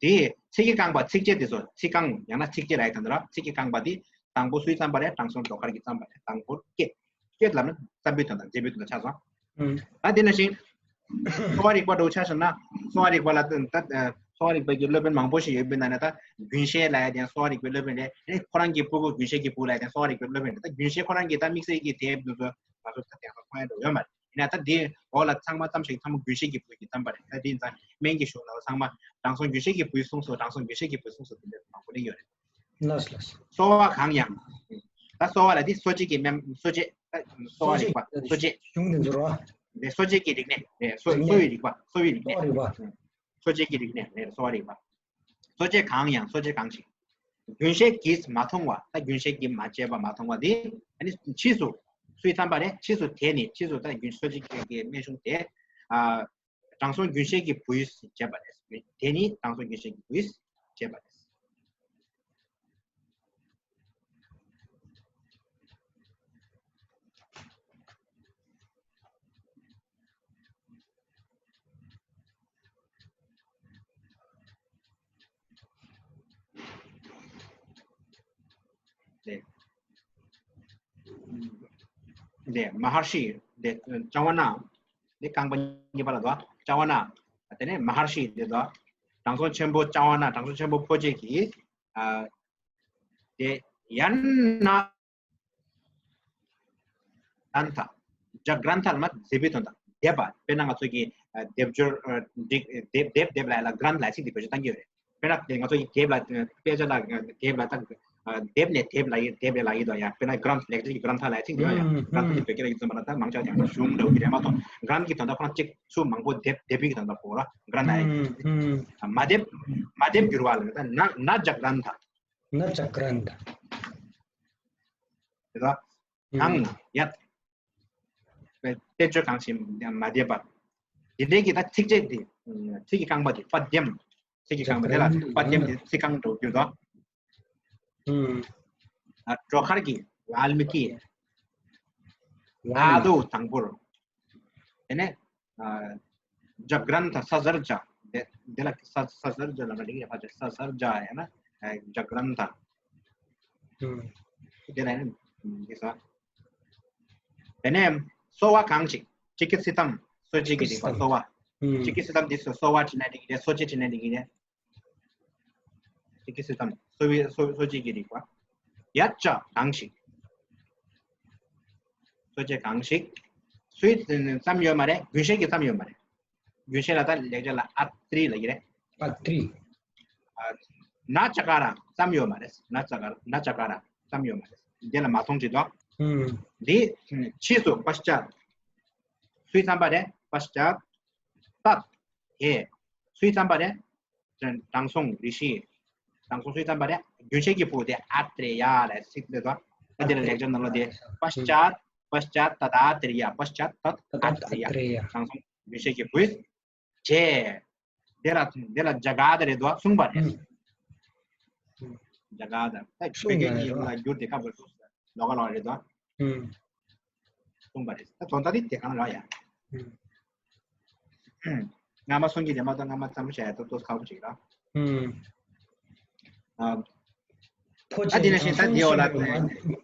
དེ་ཚིག་གིས་བཀང་བ་ཚིགས་བཅད་དེ་ཚོ་ཚིག་རྐང་ཡང་ན་ཚིགས་བཅད་ལབ་ཡག་དེ་འདྲ་ར། ཚིག་གིས་བཀང་བ་དེ་དང་པོ་སུས་བརྩམས་པ་རེད། དྲང་སྲོང་གྲོག་མཁར་གྱིས་བརྩམས་པ་རེད། དང་པོར་སྐྱེས། སྐྱེས་ལབ་ན་བརྩམས་པའི་དོན་དང་མཛད་པའི་དོན་དང་ཆགས་སོང་། ཨང་། ད་དེ་ནང་བཞིན་གསོ་བ་རིག་པ་འདྲ་བོ་ཆ་བཞག་ན། གསོ་བ་རིག་པ་ལ་ད་ད་གསོ་བ་རིག་པའི་གི་སློབ་དཔོན་མང་པོ་ཞིག་ཡོད་པའི་ནང་ནས་ད་རྒྱུན་ཤེས་ལབ་ཡག་དེ་ཡང་གསོ་བ་རིག་པའི་སློབ་དཔོན་རེད། ཨེ་ཁོ་རང་གི་སྤུ་གུ་རྒྱུན་ཤེས་ཀྱི་བུ་ལབ་ཡག་དེ་ཡང་གསོ་བ་རིག་པའི་སློབ་དཔོན་རེད། ད་རྒྱུན་ཤེས་ཁོ་རང་གིས་ད་དམིགས་བསལ་གྱི་དེབ་འདི་ཚོ་ང་ཚོ་ད་དེང་སང་མཐོང་ཡག་འདྲ་བོ་ཡོད་མ་རེད། ཡིན་ན་ད་འདི་འོག་ལ་ཚང་མ་ཙམ་ཞིག་ཚང་མ་རྒྱུན་ཤེས་ཀྱི་བུ་གིས་བརྩམས་པ་རེད། ད་འདི་ཡིན་ཙང་སྨན་གྱི་གཞུང་ལ་ཚང་མ་དྲང་སྲོང་རྒྱུན་ཤེས་ཀྱི་བུས་གསུངས་སོ། དྲང་སྲོང་རྒྱུན་ཤེས་ཀྱི་བུས་གསུངས་སོ། དེ་འདྲ་མང་པོ་གླེང་ཡོད་རེད། ལགས་ལགས། གསོ་བ་གང་ཡང་། ད་གསོ་བ་ལ་འདི་གསོ་བྱེད་ཀྱི་སྨན། གསོ་བྱེད། ད་གསོ་བ་རིག་པ། གསོ་བྱེད། གཞུང་དེ་ཚོ་རོ། འདི་གསོ་བྱེད་ཀྱི་རིག་གནས་རེད། གསོ་གསོ་བའི་རིག་པ། གསོ་བའི་རིག་གནས། གསོ་བ་རིག་པ། གསོ་བྱེད་ཀྱི་རིག་གནས་རེད། གསོ་བ་རིག་པ། གསོ་བྱེད་གང་ཡང་། གསོ་བྱེད་གང་ཞིག་རྒྱུན་ཤེས་ཀྱིས་མ་མཐོང་བ། ད་རྒྱུན་ཤེས་ཀྱིས་མ་དཔྱད་པ་མ་མཐོང་བ་འདི་ཨ་ནི་ཕྱིས་སུ་སུས་བརྩམས་པ་རེད། ཕྱིས་སུ་དེ་ནི་ཕྱིས་སུ་ད་རྒྱུན་གསོ་བྱེད་ཀྱི་སྨན་གཞུང་དེ་ཨ་དྲང་སྲོང་རྒྱུན་ཤེས་ཀྱི་བུས་བྱས་པ་རེད། དེ་ནི་དྲང་སྲོང་རྒྱུན་ཤེས་ཀྱི་བུས་བྱས་པ་རེད། ལས། ལས་མ་ཧར་ཤི་ལས་ཅ་ཝ་ན། ལས་རྐང་པ་གཉིས་པ་ལ་དོ་ཅ་ཝ་ན། དེ་ནས་མ་ཧར་ཤི་ལས་དོ། དྲང་སྲོང་ཆེན་པོ་ཅ་ཝ་ན། དྲང་སྲོང་ཆེན་པོ་ཕོ་རྗེ་གིས། ཨ། དེ་ཡན་ན། གྲན་ཐ། ཇ་གྲན་ཐ་ལ་མ་མཛད་པའི་དོན་དང་བསྡེབས་པ། དཔེར་ན་ང་ཚོ་གི་ཨ་སྡེབ་སྦྱོར་ཨ་སྒྲིག་སྡེབ་སྡེབ་སྡེབ་ལ་ལ་གྲན་ལབ་ཚིག་འདི་བེད་སྤྱོད་གཏང་གི་ཡོད་རེད། དཔེར་ན་ང་ཚོ་གི་དེབ་ལ་དཔེ་ཆ་ལ་དེབ་ལ་ད་སྡེབ་ནས་དེབ་ལ་ཡི་དེབ་ལ་ལ་ཡི་དོ་ཡ། དཔེར་ན་གྲན་ལེགས་སྦྱར་གྱི་གྲན་ཐ་ལབ་ཚིག་འདི་ཡོད་ཡ། གྲན་ཐ་འདི་བོད་སྐད་ལ་ཡིག་ཚང་མ་ལ་ད་མང་ཆ་ཀྱང་གཞུང་འདྲ་བོ་གི་རེད་མ་གཏོགས། གྲན་གྱི་དོན་དག་ཁོ་རང་གཅིག་ཚུར་མང་པོ་སྡེབ་སྡེབ་པའི་གི་དོན་དག་གོ་ར། གྲན་ལབ་ཡ་ཡིན། མ་སྡེབ་མ་སྡེབ་བསྒྱུར་བ་ལ་ད་ན་ན་ཇ་གྲན་ཐ། ན་ཇ་གྲན་ཐ། དེ་ལ་གང་ཡང་། དཔེ་བརྗོད་གང་ཞིག་མ་བསྡེབས་པ། དེ་འདྲའི་གི་ད་ཚིགས་བཅད་དེ། ཚིག་གི་རྐང་པ་དེ་པད་དེམ། ཚིག་གི་རྐང་པ་དེ་ལ་པད་དེམ་དེ་ཚིག་རྐང་འགྲོ་རྒྱུ་དང་། ཨ་གྲོག་མཁར་གྱི་ཝཱལ་མི་ཀི། ཨ་དོ་དང་པོར། དེ་ནས་ཨ་ཇག་གྲན་ཐ་ས་ཟར་ཇ། དེ་དེ་ལ་ས་ས་ཟར་ཇ་ལ་མ་འགྲིག་ཡ་ཕ་ཆ་ས་ཟར་ཇ་ཡ་ན་ཨ་ཇག་གྲན་ཐ། དེ་ལ་ཡང་འདི་ས། དེ་ནས་གསོ་བ་གང་ཞིག་ཅི་ཀི་སི་ཏམ། གསོ་བྱེད་ཀྱི་རིགས་པ་གསོ་བ། ཅི་ཀི་སི་ཏམ་འདི་གསོ་བ་བྲིས་ན་འགྲིག་གི་རེད། གསོ་བྱེད་བྲིས་ན་འགྲིག་གི་རེད། ཅི་ཀི་སི་ཏམ་གསོ་བའི་གསོ་གསོ་བྱེད་ཀྱི་རིགས་པ། ཡ་ཅ་གང་ཞིག་གསོ་བྱེད་གང་ཞིག་སུས་བརྩམས་ཡོད་མ་རེད། རྒྱུན་ཤེས་ཀྱིས་བརྩམས་ཡོད་མ་རེད། རྒྱུན་ཤེས་ལ་ད་ལེགས་སྦྱར་ལ་ཨ་ཏྲི་ལ་ཡི་རེད། ཨ་ཏྲི། ན་ཅ་ཀ་ར་བརྩམས་ཡོད་མ་རེད། ན་ཅ་ཀ་ན་ཅ་ཀ་ར་བརྩམས་ཡོད་མ་རེད། འདི་ལ་མ་མཐོང་བྱེད་དོ། འདི་ཕྱིས་སུ་པ་ཤ་ཅཱ། སུས་བརྩམས་པ་རེད། པ་ཤ་ཅཱ། ཏ་ཧེ། སུས་བརྩམས་པ་རེད། དྲང་སྲོང་རི་ཤི། དྲང་སྲོང་སུས་བརྩམས་པ་རེད། རྒྱུན་ཤེས་ཀྱི་བུ་དེ་ཨ་ཏྲེ་ཡ་ལ་ཚིག་དེ་དོ། ད་འདི་ལ་ལེགས་སྦྱར་ནང་ལ་དེ་པ་ཤ་ཅཱ། པ་ཤ་ཅཱ་ཏ་ཏ་ཨ་ཏྲེ་ཡ། པ་ཤ་ཅཱ་ཏ་ཏ་ཨ་ཏྲེ་ཡ། དྲང་སྲོང་རྒྱུན་ཤེས་ཀྱི་བུས། བྱས། དེ་ལ་དེ་ལ་ཇ་ག་ད་རེད་དོ་གསུངས་པ་རེད། ཇ་ག་ད་ད་བོད་སྐད་ཀྱི་ལ་བསྒྱུར་ཏེ་ཁ་བར་གསུངས་ལོ་ག་ལོ་རེད་དོ་གསུངས་པ་རེད། ད་དོན་དག་དེ་དེ་གང་ལ་ཡ། སྔ་མ་སོང་གི་རེད་མ་གཏོགས་སྔ་མ་ཙམ་བྱས་ཏོ་ཏོ་ཁག་པོ་ཅིག་ར། ཨ། ཕོ་ཨ་དེ་ནས་བཞིན་ད་དེའོ་ལ་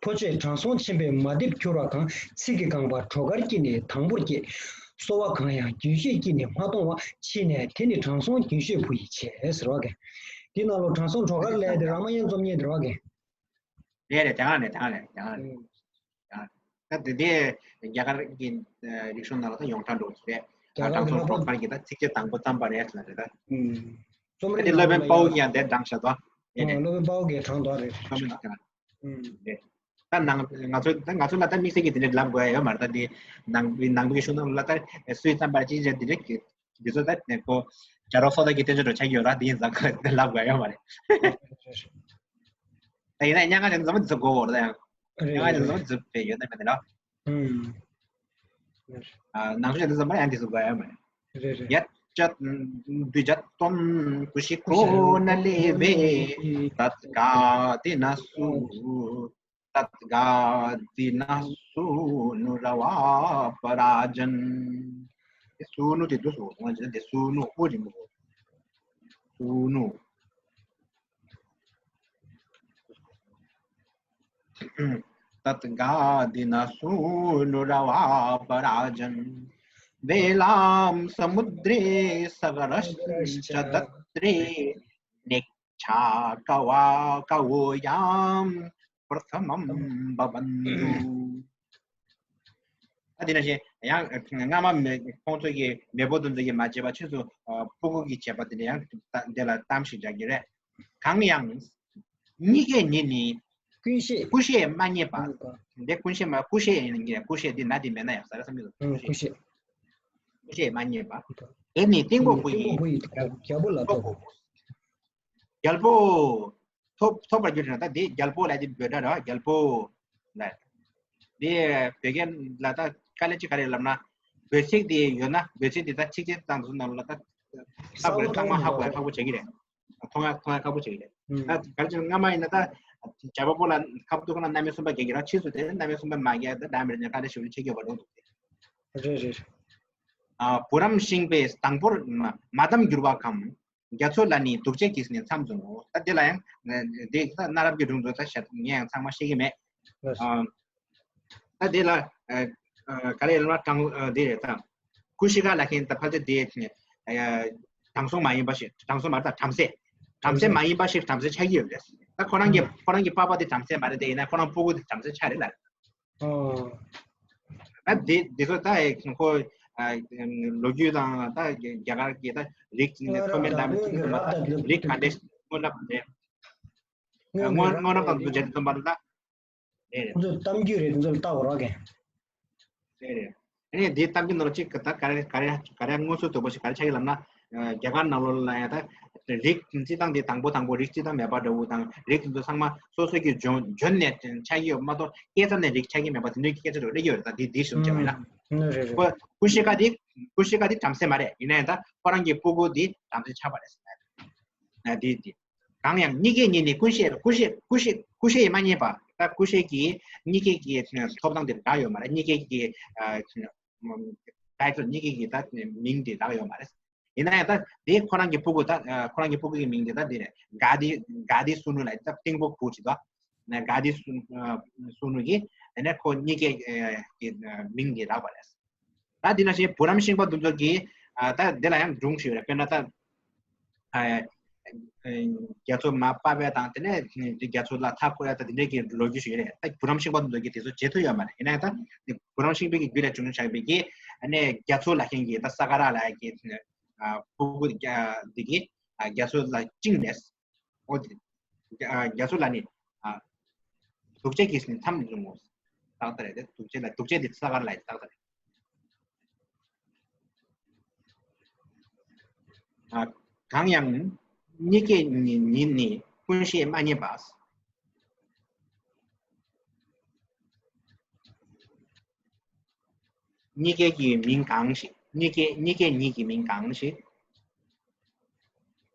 ཕོ་ཆེ་དྲང་སྲོང་ཆེན་པོའི་མ་ལྡེབ་འཁྱུར་བ་གང་། ཚིག་གི་རྐང་པ་གྲོག་མཁར་དཀྱིལ་ནས་དང་པོར་སྐྱེས། གསོ་བ་གང་ཡང་རྒྱུན་ཤེས་དཀྱིལ་ནས་མ་མཐོང་བ། ཕྱིས་ནས་དེ་ནི་དྲང་སྲོང་རྒྱུན་ཤེས་བུ་ཡིས་བྱས་ཟེར་བ་གན། དེ་ནང་ལོ་དྲང་སྲོང་གྲོག་མཁར་ལས་དེ་རང་མ་ཡན་རྩོམ་ཉན་དེ་ར་བ་གན། རེད་རེད་དེ་གང་རེད་དེ་གང་རེད་དེ་གང་རེད། ད་དེ་དེ་རྒྱ་གར་གྱི་རིག་གཞུང་ནང་ལ་ད་ཡོངས་གྲགས་འགྲོ་གི་རེད། དྲང་སྲོང་གྲོག་མཁར་གྱིས་ད་ཚིགས་བཅད་དང་པོ་བརྩམས་པ་རེད་ལ་རེད་ད། རྩོམ་རིག་དེ་སློབ་དཔོན་དཔའ་བོ་གིས་ཡང་དེ་དྲངས་བཞག་དོ། རེད་རེད། སློབ་དཔོན་དཔའ་བོ་གིས་དྲངས་དོ་རེད། རྩོམ་རིག་ནང་ལ་རེད། ད་ནང་ང་ཚོ་ད་ང་ཚོ་ལ་ད་དམིགས་བསལ་གྱི་དེ་འདྲ་ལབ་དགོས་ཡ་ཡོད་མ་རེད། ད་དེ་ནང་ནང་པའི་གཞུང་ནང་ལ་ད་སུས་བརྩམས་པ་ཅི་བྱས་དེ་འདྲ་གི་འདི་ཚོ་ད་ནས་ཁོ་རྒྱ་རོགས་སོ་ད་གི་བསྟན་བཅོས་འགྲོ་ཆགས་ཀྱི་ཡོད་ར། དེ་ཡིན་ཙང་ཁོས་དེ་ལབ་དགོས་ཡ་ཡོད་མ་རེད། ད་ཡིན་ན་ཉག་ག་ཅན་ཚང་མ་འཛུབ་དགོས་བོར་ད་ཡང་། རེད་ཉག་ག་ཅན་ཚང་མ་འཛུབ་པའི་ཡོད་ན་མེད་ན། ཨུམ། ནང་ཆོས་ཅན་ཚང་མ་ཡང་འདི་ཚོ་དགོས་ཡ་མེད། རེད་རེད། ཡ་ཅད་འདུས་ཅད་སྟོན་ཀུ་ཤི་ཀོ་ན་ལེ་བེ། ཏད་ག་དི་ན་སུ་ཏད་ག་དི་ན་སུ་ནུ་ར་བ་པ་ར་ཇན། དེ་སུ་ནུ་དེ་འདུག་སོ་ང་ཅི་དེ་སུ་ནུ་ཨོ་རི་མོ་སུ་ནུ། तद्गादिनसूनुरवापराजन्। वेलां समुद्रे सगरश्च तत्रे निक्षा कवा कवोयां प्रथमं भवन्तु। ཨ་དེ་ནང་བཞིན་ཡང་སྔ་མ་མེ་ཁོང་ཚོ་གི་མེས་པོ་དེ་ཚོ་གིས་མ་བྱས་པ་ཕྱིས་སུ་ཨ་སྤུ་གུ་གིས་བྱས་པ་དེ་འདྲ་ཡང་ད་འདི་ལ་གཏམ་ཞིག་རྒྱག་གི་རེད། གང་ཡང་གཉིས་ཀའི་ཉིད་ནི་ཀུན་ཤེས་ཀུན་ཤེས་མ་རྙེད་པ། མ་རྙེད་པ། འདི་ཀུན་ཤེས་མ་ཀུན་ཤེས་ཡིན་གྱི་རེད། ཀུན་ཤེས་འདི་ན་འདི་མེད་ན་ཡང་ཟ་ར་བསམ་གྱི་འདུག་ཀུན་ཤེས་ཀུན་ཤེས་མ་རྙེད་པ། དེ་ནི་གཏིང་དཔོན་བུ་ཡིས་རྒྱལ་པོ་ལ་ཐོབ། རྒྱལ་པོ། ཐོབ་ཐོབ་པར་གྱུར་ན་ད་དེ་རྒྱལ་པོ་ལ་དེ་བོད་སྒྲ་རེད་བ། རྒྱལ་པོ་ལ། དེ་བོད་སྐད་ལ་ད་དཀའ་ལས་ཅི་ག་རེ་ལབ་ན། བོད་ཚིག་དེ་ཡོད་ན་བོད་ཚིག་དེ་ད་ཚིགས་བཅད་ཙམ་དུ་ནང་ལ་ད་ལྟ་བུ་ཚང་མ་ཧ་གོ་ཡ་ཁག་པོ་བྱེད་ཀྱི་རེད། མཐོང་ཡ་མཐོང་ཡ་ཁག་པོ་བྱེད་ཀྱི་རེད། ད་ག་རེ་ཟེར་སྔ་མ་ཡིན་ན་ད་བྱ་བ་པོ་ལ་ཁ་བཏུ་ཁོ་ན་རྣམ་དབྱེ་གསུམ་པ་རྒྱག་གི་རེད། ཕྱིས་སུ་དེ་རྣམ་དབྱེ་གསུམ་པ་མ་རྒྱག་ད་ད་མི་རེད་ནས་དཀའ་ལས་ཞེ་པོ་ཅིག་བྱེད་དགོས་པ་འགྲོ་འདུག་རེད་རེད། ཨ་བུ་རམ་ཤིང་པས་དང་པོར་མ་མ་བསྡམས་གྱུར་པ་གམ། རྒྱ་མཚོ་ལ་ནི་དུག་ལྕགས་ཀྱིས་ནི་མཚམས་བཟུང་ངོ་། ད་དེ་ལ་ཡང་དེ་ད་གནའ་རབས་ཀྱི་སྒྲུང་དུ་ད་བཤད་ངས་ཡང་ཚང་མ་ཤེས་ཀྱི་མེད། ལགས་སོ། ཨ་ད་དེ་ལ་ཨ་ག་རེ་ལབ་ན་དྲང་ཨ་དེ་རེད་ད། ཀུ་ཤི་ཀ་ལབ་མཁན་ད་ཕལ་ཆེར་དེ་ཨ་དྲང་སྲོང་མ་ཡིན་པ་ཞིག་དྲང་སྲོང་མ་རེད་ད་བྲམ་ཟེ། བྲམ་ཟེ་མ་ཡིན་པ་ཞིག་བྲམ་ཟེ་ཆགས་ཀྱི་ཡོད་རེད། ད་ཁོ་རང་གི་ཁོ་རང་གི་པ་ཕ་དེ་བྲམ་ཟེ་མ་རེད་དེ་ཡིན་ན་ཁོ་རང་སྤུ་གུ་དེ་བྲམ་ཟེ་ཆགས་རེད་ལ། ཨོ། ད་འདི་འདི་ཚོ་ད་ཁོ་ལོ་རྒྱུས་དང་ད་རྒྱ་གར་གྱི་ད་རིགས་ཀྱི་ནས་ཐོག་མའི་བདག་མེད་ཚུལ་ཁྲིམས་པ་ད་རིགས་ག་འདྲས་སྔོན་རབས་རེད། སྔོན་རབས་དང་དུ་བྱེད་དུ་འབར་ད་རེད། ཁོ་ཚོ་གཏམ་རྒྱུད་རེད། དེ་ཚོ་ལ་ལྟ་འོ་རོགས་གན། རེད་རེད། ཨ་ནི་འདི་གཏམ་རྒྱུད་ནང་ལ་གཅིག་ད་ག་རེ་ག་རེ་ག་རེ་དངོས་སུ་དོག་པོ་ཞིག་ག་རེ་ཆགས་ཀྱི་ལབ་ན། རྒྱ་གར་ནང་ལོགས་ལ་ཡང་ད་རིགས་སྤྱི་དང་དེ་དང་པོ་དང་པོ་རིགས་སྤྱི་དང་མེད་པ་འདྲ་བོ་དང་རིགས་དེ་ཚོ་ཚང་མ་སོ་སོ་གི་བྱོན་བྱོན་ནས་ཆགས་ཀྱི་ཡོད་མ་གཏོགས་སྐྱེས་ས་ནས་རིགས་ཆགས་ཀྱི་མེད་པ་དེ་འདྲའི་སྐད་ཆ་རེ་སླེབས་ཀྱི་ཡོད་རེད། ད་དེ་དེའི་གཞུང་ཆགས་པ་ཡིན་ན། ཨུམ། རེད་རེད། ཁོ་ཀུ་ཤི་ཀ་དེ་ཀུ་ཤི་ཀ་དེ་བྲམ་ཟེ་མ་རེད། ཡིན་ན་ཡང་ད་ཁོ་རང་གི་སྤུ་གུ་དེ་བྲམ་ཟེ་ཆགས་པ་རེད་ཟེར་ན། དེ་དེ། གང་ཡང་གཉིས་ཀའི་ཉིད་ནི་ཀུན་ཤེས་ཀུན་ཤེས་ཀུན་ཤེས་ཀུན་ཤེས་ཡིས་མ་རྙེད་པ། ད་ཀུ་ཤའི་གི་གཉིས་ཀའི་གི་ཐོབ་ཐང་དེ་རག་ཡོད་མ་རེད། གཉིས་ཀའི་གི་ཊའི་ཊལ་གཉིས་ཀའི་གི་ད་མིང་དེ་རག་ཡོད་མ་རེད། ཡིན་ན་ཡང་ད་དེ་ཁོ་རང་གི་ཕྲུ་གུ་ད་ཁོ་རང་གི་ཕྲུ་གུ་གི་མིང་དེ་ད་དེ་རེད། ག་དི་ག་དི་སུ་ནུ་ལ་ད་ཏིང་པོ་བུ་ཅི་ད་ག་དི་སུ་ནུ་གི་དེ་ནས་ཁོ་གཉིས་ཀའི་གི་མིང་དེ་རག་པ་རེད། ད་འདི་ནང་བཞིན་བུ་རམ་ཤིང་པ་འདི་ཚོ་གིས་ཨ་ད་འདི་ལ་ཡང་སྒྲུང་ཞིག་ཡོད་རེད། དཔེར་ན་ད་ཨ་རྒྱ་མཚོ་མར་ཕབ་པ་དང་དེ་ནས་རྒྱ་མཚོ་ལ་མཐའ་བསྐོར་ཡ་དང་དེ་འདྲའི་གི་ལོ་རྒྱུས་ཤིག་ཡོད་རེད། ད་བུ་རམ་ཤིང་པ་འདི་ཚོ་གིས་དེ་ཚོ་བྱེད་ཐུབ་ཡོད་མ་རེད། ཡིན་ན་ཡང་ད་བུ་རམ་ཤིང་པའི་གི་རྒྱུད་ལ་བྱུང་བཞག་པའི་གི་ཨ་ནས་རྒྱ་མཚོ་ལ་ཁེན་གི་ད་ས་ག་ར་ལ་གི་ཨ་ཕྲུ་གུ་འདི་གི་ཨ་རྒྱ་མཚོ་ལ་བཅིངས་ནས། འོ་དེ། རྒྱ་རྒྱ་མཚོ་ལ་ནི། ཨ། དུག་ཅན་གྱིས་ནི་མཚམས་བཟུང་ངོ་། ཏག་ཏག་རེད་དེ། དུག་ཅན་ལ་དུག་ཅན་དེ་ས་ག་ར་ལ་ཡིན། ཏག་ཏག་རེད། ཨ། གང་ཡང་། གཉིས་ཀའི་ཉིད་ཉིད་ནི་ཀུན་ཤེས་མ་རྙེད་པ། གཉིས་ཀའི་གི་མིང་གང་ཞིག་གཉིས་ཀའི་གཉིས་ཀའི་ཉིད་ཀྱི་མིང་གང་ཞིག་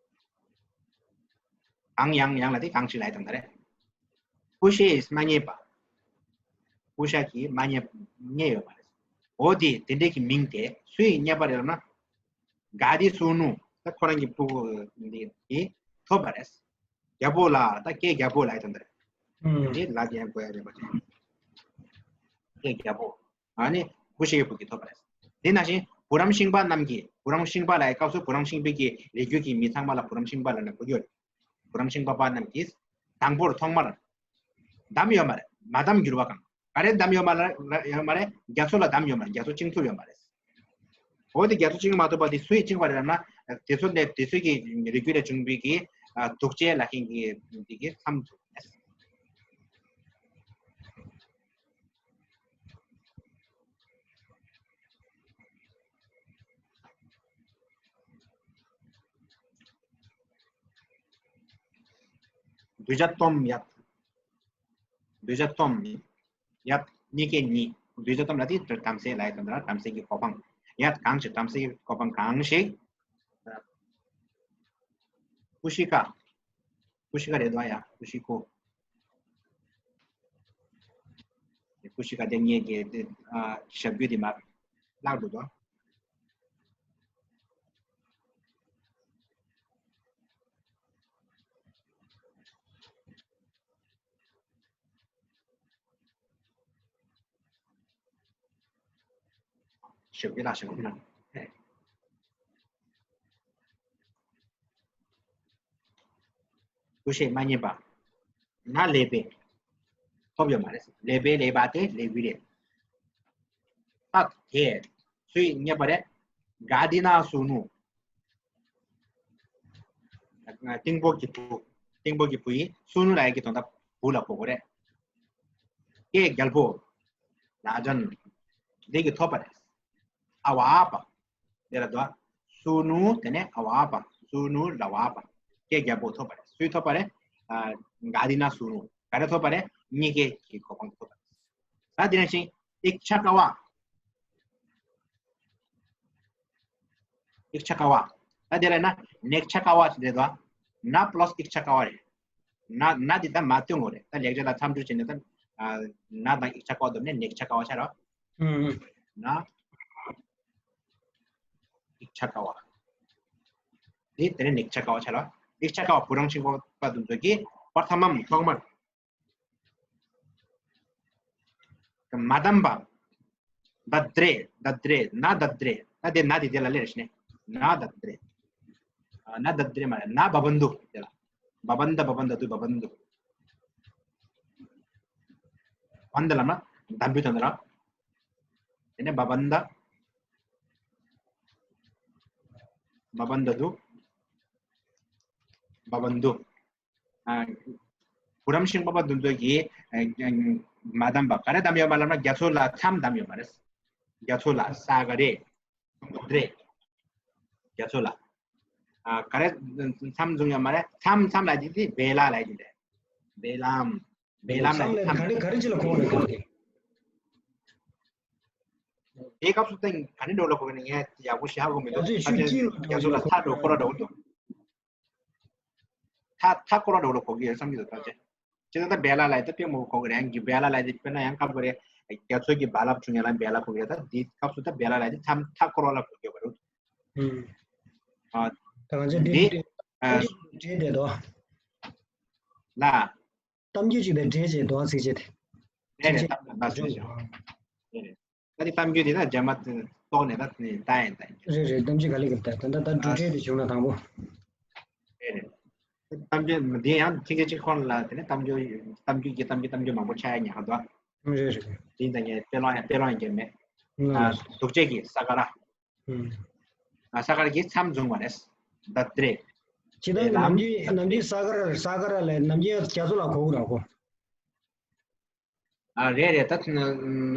གང་ཡང་ཡང་ལ་དེ་གང་ཞིག་ལ་ཡི་དང་ད་རེད། ཀུ་ཤས་མ་རྙེད་པ། ཀུ་ཤ་གིས་མ་རྙེད་རྙེད་ཡོད་པ་རེད། འོ་དེ་དེ་འདྲས་ཀྱི་མིང་དེ་སུས་རྙེད་པ་རེད་ལབ་ན། ག་དེ་སུ་ནུ་ད་ཁོ་རང་གི་ཕྲུ་གུ་འདི་གིས་ཐོབ་པ་རེད། རྒྱལ་པོ་ལ་ད་སྐད་རྒྱལ་པོ་ལ་ཡི་དང་ད་རེད། ཨུམ། དེ་ལ་རྒྱལ་པོ་ཡ་རེད་པ་དེ། སྐད་རྒྱལ་པོ། ཨ་ནི་ཀུ་ཤའི་བུ་གིས་ཐོབ་པ་རེད། དེ་ནང་བཞིན་བུ་རམ་ཤིང་པ་རྣམས་ཀྱིས་བུ་རམ་ཤིང་པ་ལ་ཡི་སྐབས་སུ་བུ་རམ་ཤིང་པའི་གི་རིགས་རྒྱུད་ཀྱི་མི་ཚང་མ་ལ་བུ་རམ་ཤིང་པ་ལ་ནི་གོ་རྒྱུ་རེད། བུ་རམ་ཤིང་པ་པ་རྣམས་ཀྱིས་དང་པོར་ཐོག་མར་བསྡམས་ཡོད་མ་རེད། མ་བསྡམས་འགྱུར་བ་གང་། ག་རེ་བསྡམས་ཡོད་མ་རེད། ཡོད་མ་རེད། རྒྱ་མཚོ་ལ་བསྡམས་ཡོད་མ་རེད། རྒྱ་མཚོ་བཅིངས་ཐུབ་ཡོད་མ་རེད། འོ་དེ་རྒྱ་མཚོ་བཅིངས་མ་ཐུབ་པ་དེ་སུས་བཅིངས་པ་རེད་ལབ་ན། དེ་ཚོ་ལས་དེ་ཚོ་གི་རིགས་རྒྱུད་ལས་བྱུང་བའི་གི་དུག་ཅན་ལ་ཁེན་གི་དེ་གི་མཚམས་ཐུག་གདུལ་བྱ་སྟོབས་ཡབ། གདུལ་བྱ་སྟོབས་ཡབ་གཉིས་ཀའི་ཉིད། གདུལ་བྱ་སྟོབས་ལ་དེ་བྲམ་ཟེ་ལ་ཡི་དང་ད་བྲམ་ཟེ་གི་གོ་འཕང་། ཡབ་གང་ཞིག་བྲམ་ཟེ་གི་གོ་འཕང་གང་ཞིག་ཀུ་ཤི་ཀ། ཀུ་ཤི་ཀ་རེད་དོ། ཡ་ཀུ་ཤི་ཀོ། ཀུ་ཤི་ཀ་དེ་ངེད་ཀྱི་དེ་ཨ་ཞབས་རྒྱུད་དེ་མར་བརླག་འགྲོ་དོ། ཞབས་ཀྱི་ལ་ཞབས་ཀྱི་ལ། ཀུ་ཤས་མ་རྙེད་པ། ན་ལེགས་པས། ཐོབ་ཡོད་མ་རེད། ལེགས་པས་ལེགས་པ་དེ་ལེགས་པའི་རེད། ད་དེ་སུས་རྙེད་པ་རེད། ག་དི་ན་སུ་ནུ། ཏིང་པོ་གི་བུ། ཏིང་པོ་གི་བུ་ཡིས་སུ་ནུ་ལ་ཡ་གི་དོན་དག་བུ་ལ་གོ་གོ་རེད། སྐད་རྒྱལ་པོ། ལ་ཇན། འདི་གི་ཐོབ་པ་རེད། ཨ་བ་ཨ་པ། དེ་ལ་དོ། སུ་ནུ་དེ་ནས་ཨ་བ་ཨ་པ། སུ་ནུ་ར་བ་ཨ་པ། སྐད་རྒྱལ་པོ་ཐོབ་པ་རེད། སུའི་ཐོབ་པ་རེད། ཨ་ག་དི་ན་སུ་ནུ། ག་རེ་ཐོབ་པ་རེད། གཉིས་ཀའི་གི་གོ་འཕང་ཐོབ་པ་རེད། ད་དེ་ནང་བཞིན་ཨིག་ཆ་ཀ་བ། ཨིག་ཆ་ཀ་བ། ད་དེ་ལ་ན་ནེག་ཆ་ཀ་བ་ཞེས་རེད་དོ། ན་པ་ལ་སི་ཨིག་ཆ་ཀ་བ་རེད། ན་ན་འདི་ད་མ་བཏོན་དགོས་རེད། ད་ལེགས་སྦྱར་ལ་མཚམས་སྦྱོར་བྱས་ནས་ད་ན་དང་ཨིག་ཆ་ཀ་བ་བསྡོམས་ནས་ནེག་ཆ་ཀ་བ་ཆགས་རོ། ཨུམ། ན་ཨིག་ཆ་ཀ་བ། འདི་དེ་ནས་ནེག་ཆ་ཀ་བ་ཆགས་རོ། ཨིག་ཆ་ཀ་བ་བུ་རམ་ཤིང་པ་དེ་ཚོ་གིས་པར་ཐ་མམ་ཐོག་མར། མ་བསྡམས་པ། དད་རེ། དད་རེ། ན་དད་རེ། ད་དེ་ན་དེ་དེ་ལ་ལེར་ཤི་ནས། ན་དད་རེ། ན་དད་རེ་མ་རེད། ན་བ་བན་དུ་དེ་ལ། བ་བན་ད་བ་བན་ད་དུ་བ་བན་དུ། བན་ད་ལ་མ་དམ་བུ་དང་ད་ལ། དེ་ནས་བ་བན་ད། བ་བན་ད་དུ། བ་བན་དུ། ཨ། བུ་རམ་ཤིང་པ་པ་འདི་ཚོ་གིས་ཨ་མ་བསྡམས་པ། ག་རེ་བསྡམས་ཡོད་མ་ལབ་ན་རྒྱ་མཚོ་ལ་མཚམས་བསྡམས་ཡོད་མ་རེད། རྒྱ་མཚོ་ལ་ས་ག་རེ། རེ། རྒྱ་མཚོ་ལ། ཨ་ག་རེ་མཚམས་བཟུང་ཡོད་མ་རེད། མཚམས་མཚམས་ལ་ཅི་སྟེ་བེ་ལ་ལ་ཅི་རེད། བེ་ལམ། བེ་ལམ་ལ་མཚམས་ལ་མཚམས། ག་རེ་ག་རེ་ཅི་ལ་གོ་རེད་ག་རེ། དེའི་སྐབས་སུ་ད་ག་རེ་འགྲོ་ལ་གོ་གི་ནས་ངས་ཡག་པོ་ཞེ་ཧ་གོ་མི་འདུག་རྒྱ་མཚོ་ལ་མཐའ་འགྲོ་ཁོ་ར་འགྲོ་གི་འདུག་མཐའ་མཐའ་སྐོར་ར་འགྲོ་ལ་གོ་གི་ཡོད་བསམ་གྱི་འདུག་ད་ཅེ། ཅི་ད་ལྟ་བེ་ལ་ལ་ཡི་ད་དཔེ་མོ་གོ་གི་རེད། ཡང་གི་བེ་ལ་ལ་ཡི་དཔེར་ན་ཡང་སྐབས་རེ་རྒྱ་མཚོ་གི་རྦ་རླབས་བྱུང་ཡ་ལ་བེ་ལ་གོ་གི་རེད། ད་འདི་སྐབས་སུ་ད་བེ་ལ་ལ་ཡི་མཚམས་མཐའ་བསྐོར་བ་ལ་གོ་གི་རེད། ཨུམ། ཨ། ད་གང་ཅི་འདི་འདི་ཨ། འདི་འདྲེས་བསྡད་དོ། ལ། གཏམ་རྒྱུད་ཅིག་དང་འབྲེལ་བྱས་འདུག་ཚིགས་བཅད་དེ། རེད་རེད། གཏམ་རྒྱུད་དང་འབྲེལ་བྱས། རེད་རེད། ད་དེ་གཏམ་རྒྱུད་དེ་ད་རྗེས་མ་དེ་རྟོགས་ནས་ད་དེ་ནས་ལྟ་ཡིན་ད་ཡིན། རེད་རེད། གཏམ་རྒྱུད་ག་ལེ་གི་ད་ད་ད་ད་འབྲུ་འགྲེལ་དེ་བྱུང་ན་དང་པོ། རེད་རེད། གཏམ་རྒྱུད་འདི་ཡང་ཚིགས་བཅད་གཅིག་ཁོ་ན་ལ་དེ་ནས་གཏམ་རྒྱུད་གཏམ་རྒྱུད་ཀྱི་གཏམ་རྒྱུད་གཏམ་རྒྱུད་མང་པོ་ཆགས་ཡ་ཉག་ག་འདུག་རེད་རེད། དེ་ཡིན་ད་ངས་དཔེ་ཀློག་ཡང་དཔེ་ཀློག་ཡང་རྒྱབ་མེད། ལགས་ལགས། དུག་ཅན་གྱི་ས་ཀ་ར། ཨ། ས་ཀར་གྱི་མཚམས་བྱུང་བ་རེད། ད་དེ་རེད། ཇི་ལྟར་ནམ་རྒྱུན་ནམ་རྒྱུན་ས་ཀར་ས་ཀར་ལས་ནམ་རྒྱུན་རྒྱ་མཚོ་ལ་གོ་གི་ར་གོ། ཨ། རེད་རེད། ད་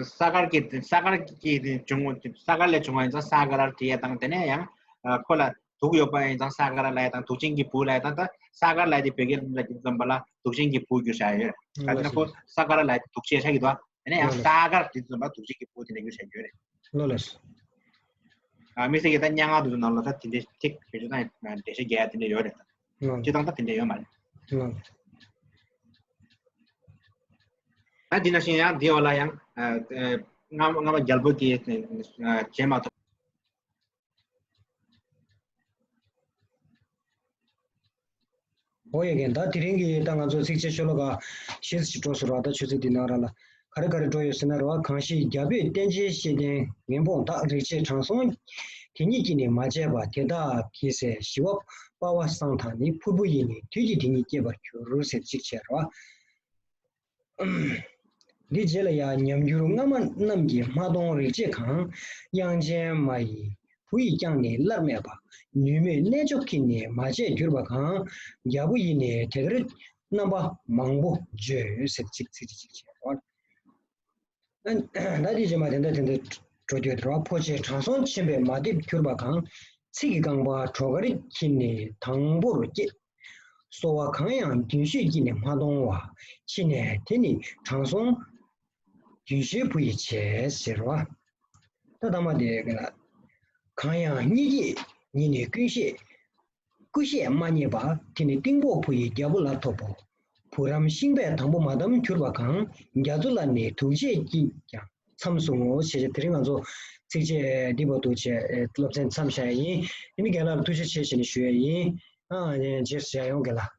ས་ཀར་གྱི་ས་ཀར་གྱི་བྱུང་ས་ཀར་ལས་བྱུང་བ་ཡིན་ཙང་ས་ཀ་ར་བྲིས་ཡ་དང་། དེ་ནས་ཡང་ཁོ་ལ་དུག་ཡོད་པ་ཡིན་ཙང་ས་ཀ་ར་ལ་ཡ་དང་། དུག་ཅན་གྱི་བུ་ལ་ཡ་དང་། ད་ས་ཀར་ལ་ཡ་དེ་བོད་སྐད་ལ་འཛོམས་པ་ལ་དུག་ཅན་གྱི་བུ་བསྒྱུར་བཞག་ཡོད་རེད། ད་དེ་ན་ཁོ་ས་ཀ་ར་ལ་ཡ་དེ་དུག་ཅན་ཆགས་ཀྱི་འདུག་དེ་ནས་ཡང་ལགས་ལགས། ས་ཀར་དེ་ཚོ་མ་དུག་ཅན་གྱི་བུ་དེ་འདྲ་ཡོད་བྱ་རྒྱུ་རེད། ལགས་ལགས། ཨ། དམིགས་བསལ་གྱི་ད་སྙན་ངག་དེ་ཚོ་ནང་ལ་ད་དེ་འདྲའི་ཐིག་བེད་སྤྱོད་བཏང་ཡ་འགྲེལ་བཤད་རྒྱག་ཡ་དེ་འདྲ་ཡོད་རེད་ད། ལགས། སྤྱིར་བཏང་ད་དེ་འདྲ་ཡོད་མ་རེད། ལགས། ད་དེ་ནང་བཞིན་ཡང་དེའི་འོག་ལ་ཡང་ཨ། ཨ། སྔ་སྔ་མ་རྒྱལ་པོ་གྱིས་ཨ། བྱེ་མ་ཐུབ། འོ་ཡ་གན། ད་དེ་རིང་གི་ད་ང་ཚོ་ཚིགས་བཅད་ཤོ་ལོ་ཀ་ཞེ་ཅིག་འགྲོ་སོང་ར། ད་ཆུ་ཚོད་འདི་ནང་ར་ལ་ག་རེ་ག་རེ་འགྲོ་ཡོད་ཟེར་ན་ར། གང་ཞིག་རྒྱལ་པོས་བསྟན་བྱའི་ཤེས་ལྡན་ངན་སྤོང་དག་རིག་བྱེད་དྲང་སྲོང་དེ་ཉིད་ཀྱིས་ནི་མ་བྱས་པ། དེ་དག་གི་ཟས་ཞི་བ་སྤ་བ་བསང་དང་ནི། ཕུར་བུ་ཡིས་ནི་དུས་ཀྱིས་དེ་ཉིད་བསྐྱེད་པར་འགྱུར་ཟེར་ཅིག་བྱས་ར། འདི་རྗེས་ལ་ཡང་ཉམས་འགྱུར་སྔ་མ་རྣམས་ཀྱིས་མ་མཐོང་རིག་བྱེད་གང་། དབྱངས་ཅན་མ་ཡི་བུ་ཡིས་ཀྱང་ནི་སླར་སྨྲས་པ། ནུས་མེད་རྣལ་འབྱོར་གྱིས་ནི་མ་བྱས་གྱུར་པ་གང་། རྒྱལ་པོ་ཡིས་ནི་དེ་ལྟར་རྣམ་པ་མང་པོ་བརྗོད་ཟེར་ཅིག་ཚིག་གཅིག་གཅིག་བྱས་རོགས། ད་འདི་རྗེས་མ་དེ་འདྲ་དེ་འདྲ་འགྲོ་རྒྱུ་དེ་རོགས། འཕོ་ཆེན་དྲང་སྲོང་ཆེན་པོས་མ་བསྡེབས་གྱུར་པ་གང་། ཚིག་གི་རྐང་པ་གྲོ་ག་རི་གིས་ནི་དང་པོར་བསྐྱེད། གསོ་བ་གང་ཡང་རྒྱུན་ཤེས་ཀྱིས་ནི་མ་མཐོང་བ། ཕྱིས་ནས་དེ་ནི་དྲང་སྲོང་རྒྱུན་ཤེས་བུ་ཡིས་བྱས་ཟེར་བ། ད་ཐ་མ་དེ་ག་ལ། གང་ཡང་གཉིད་ཀྱིས་ཉིད་ནི་ཀུན་ཤེས་ཀུན་ཤེས་མ་རྙེད་པ། དེ་ནི་གཏིང་དཔོག་བུ་ཡི་རྒྱལ་པོ་ལ་ཐོབ་བོ། བུ་རམ་ཤིང་པས་དང་པོ་མ་བསྡམས་གྱུར་པ་གང་། རྒྱ་མཚོ་ལ་ནི་དུག་བྱེད་ཀྱིས་ཀྱང་མཚམས་སུ་ངོ་། ཞེས་བྱས། དེ་རིང་ང་ཚོ་ཚིགས་བཅད་འདི་བར་དུ་བྱས་སློབ་ཚན་མཚམས་བཞག་ཡ་ཡིན། ཨ་ནི་རྒན་ལགས་ལ་ཐུགས་རྗེ་ཆེ་ཞེས་ནས་ཞུ་ཡ་ཡིན། ཨ། རྗེས་སུ་མཇལ་ཡོང་རྒན་ལགས།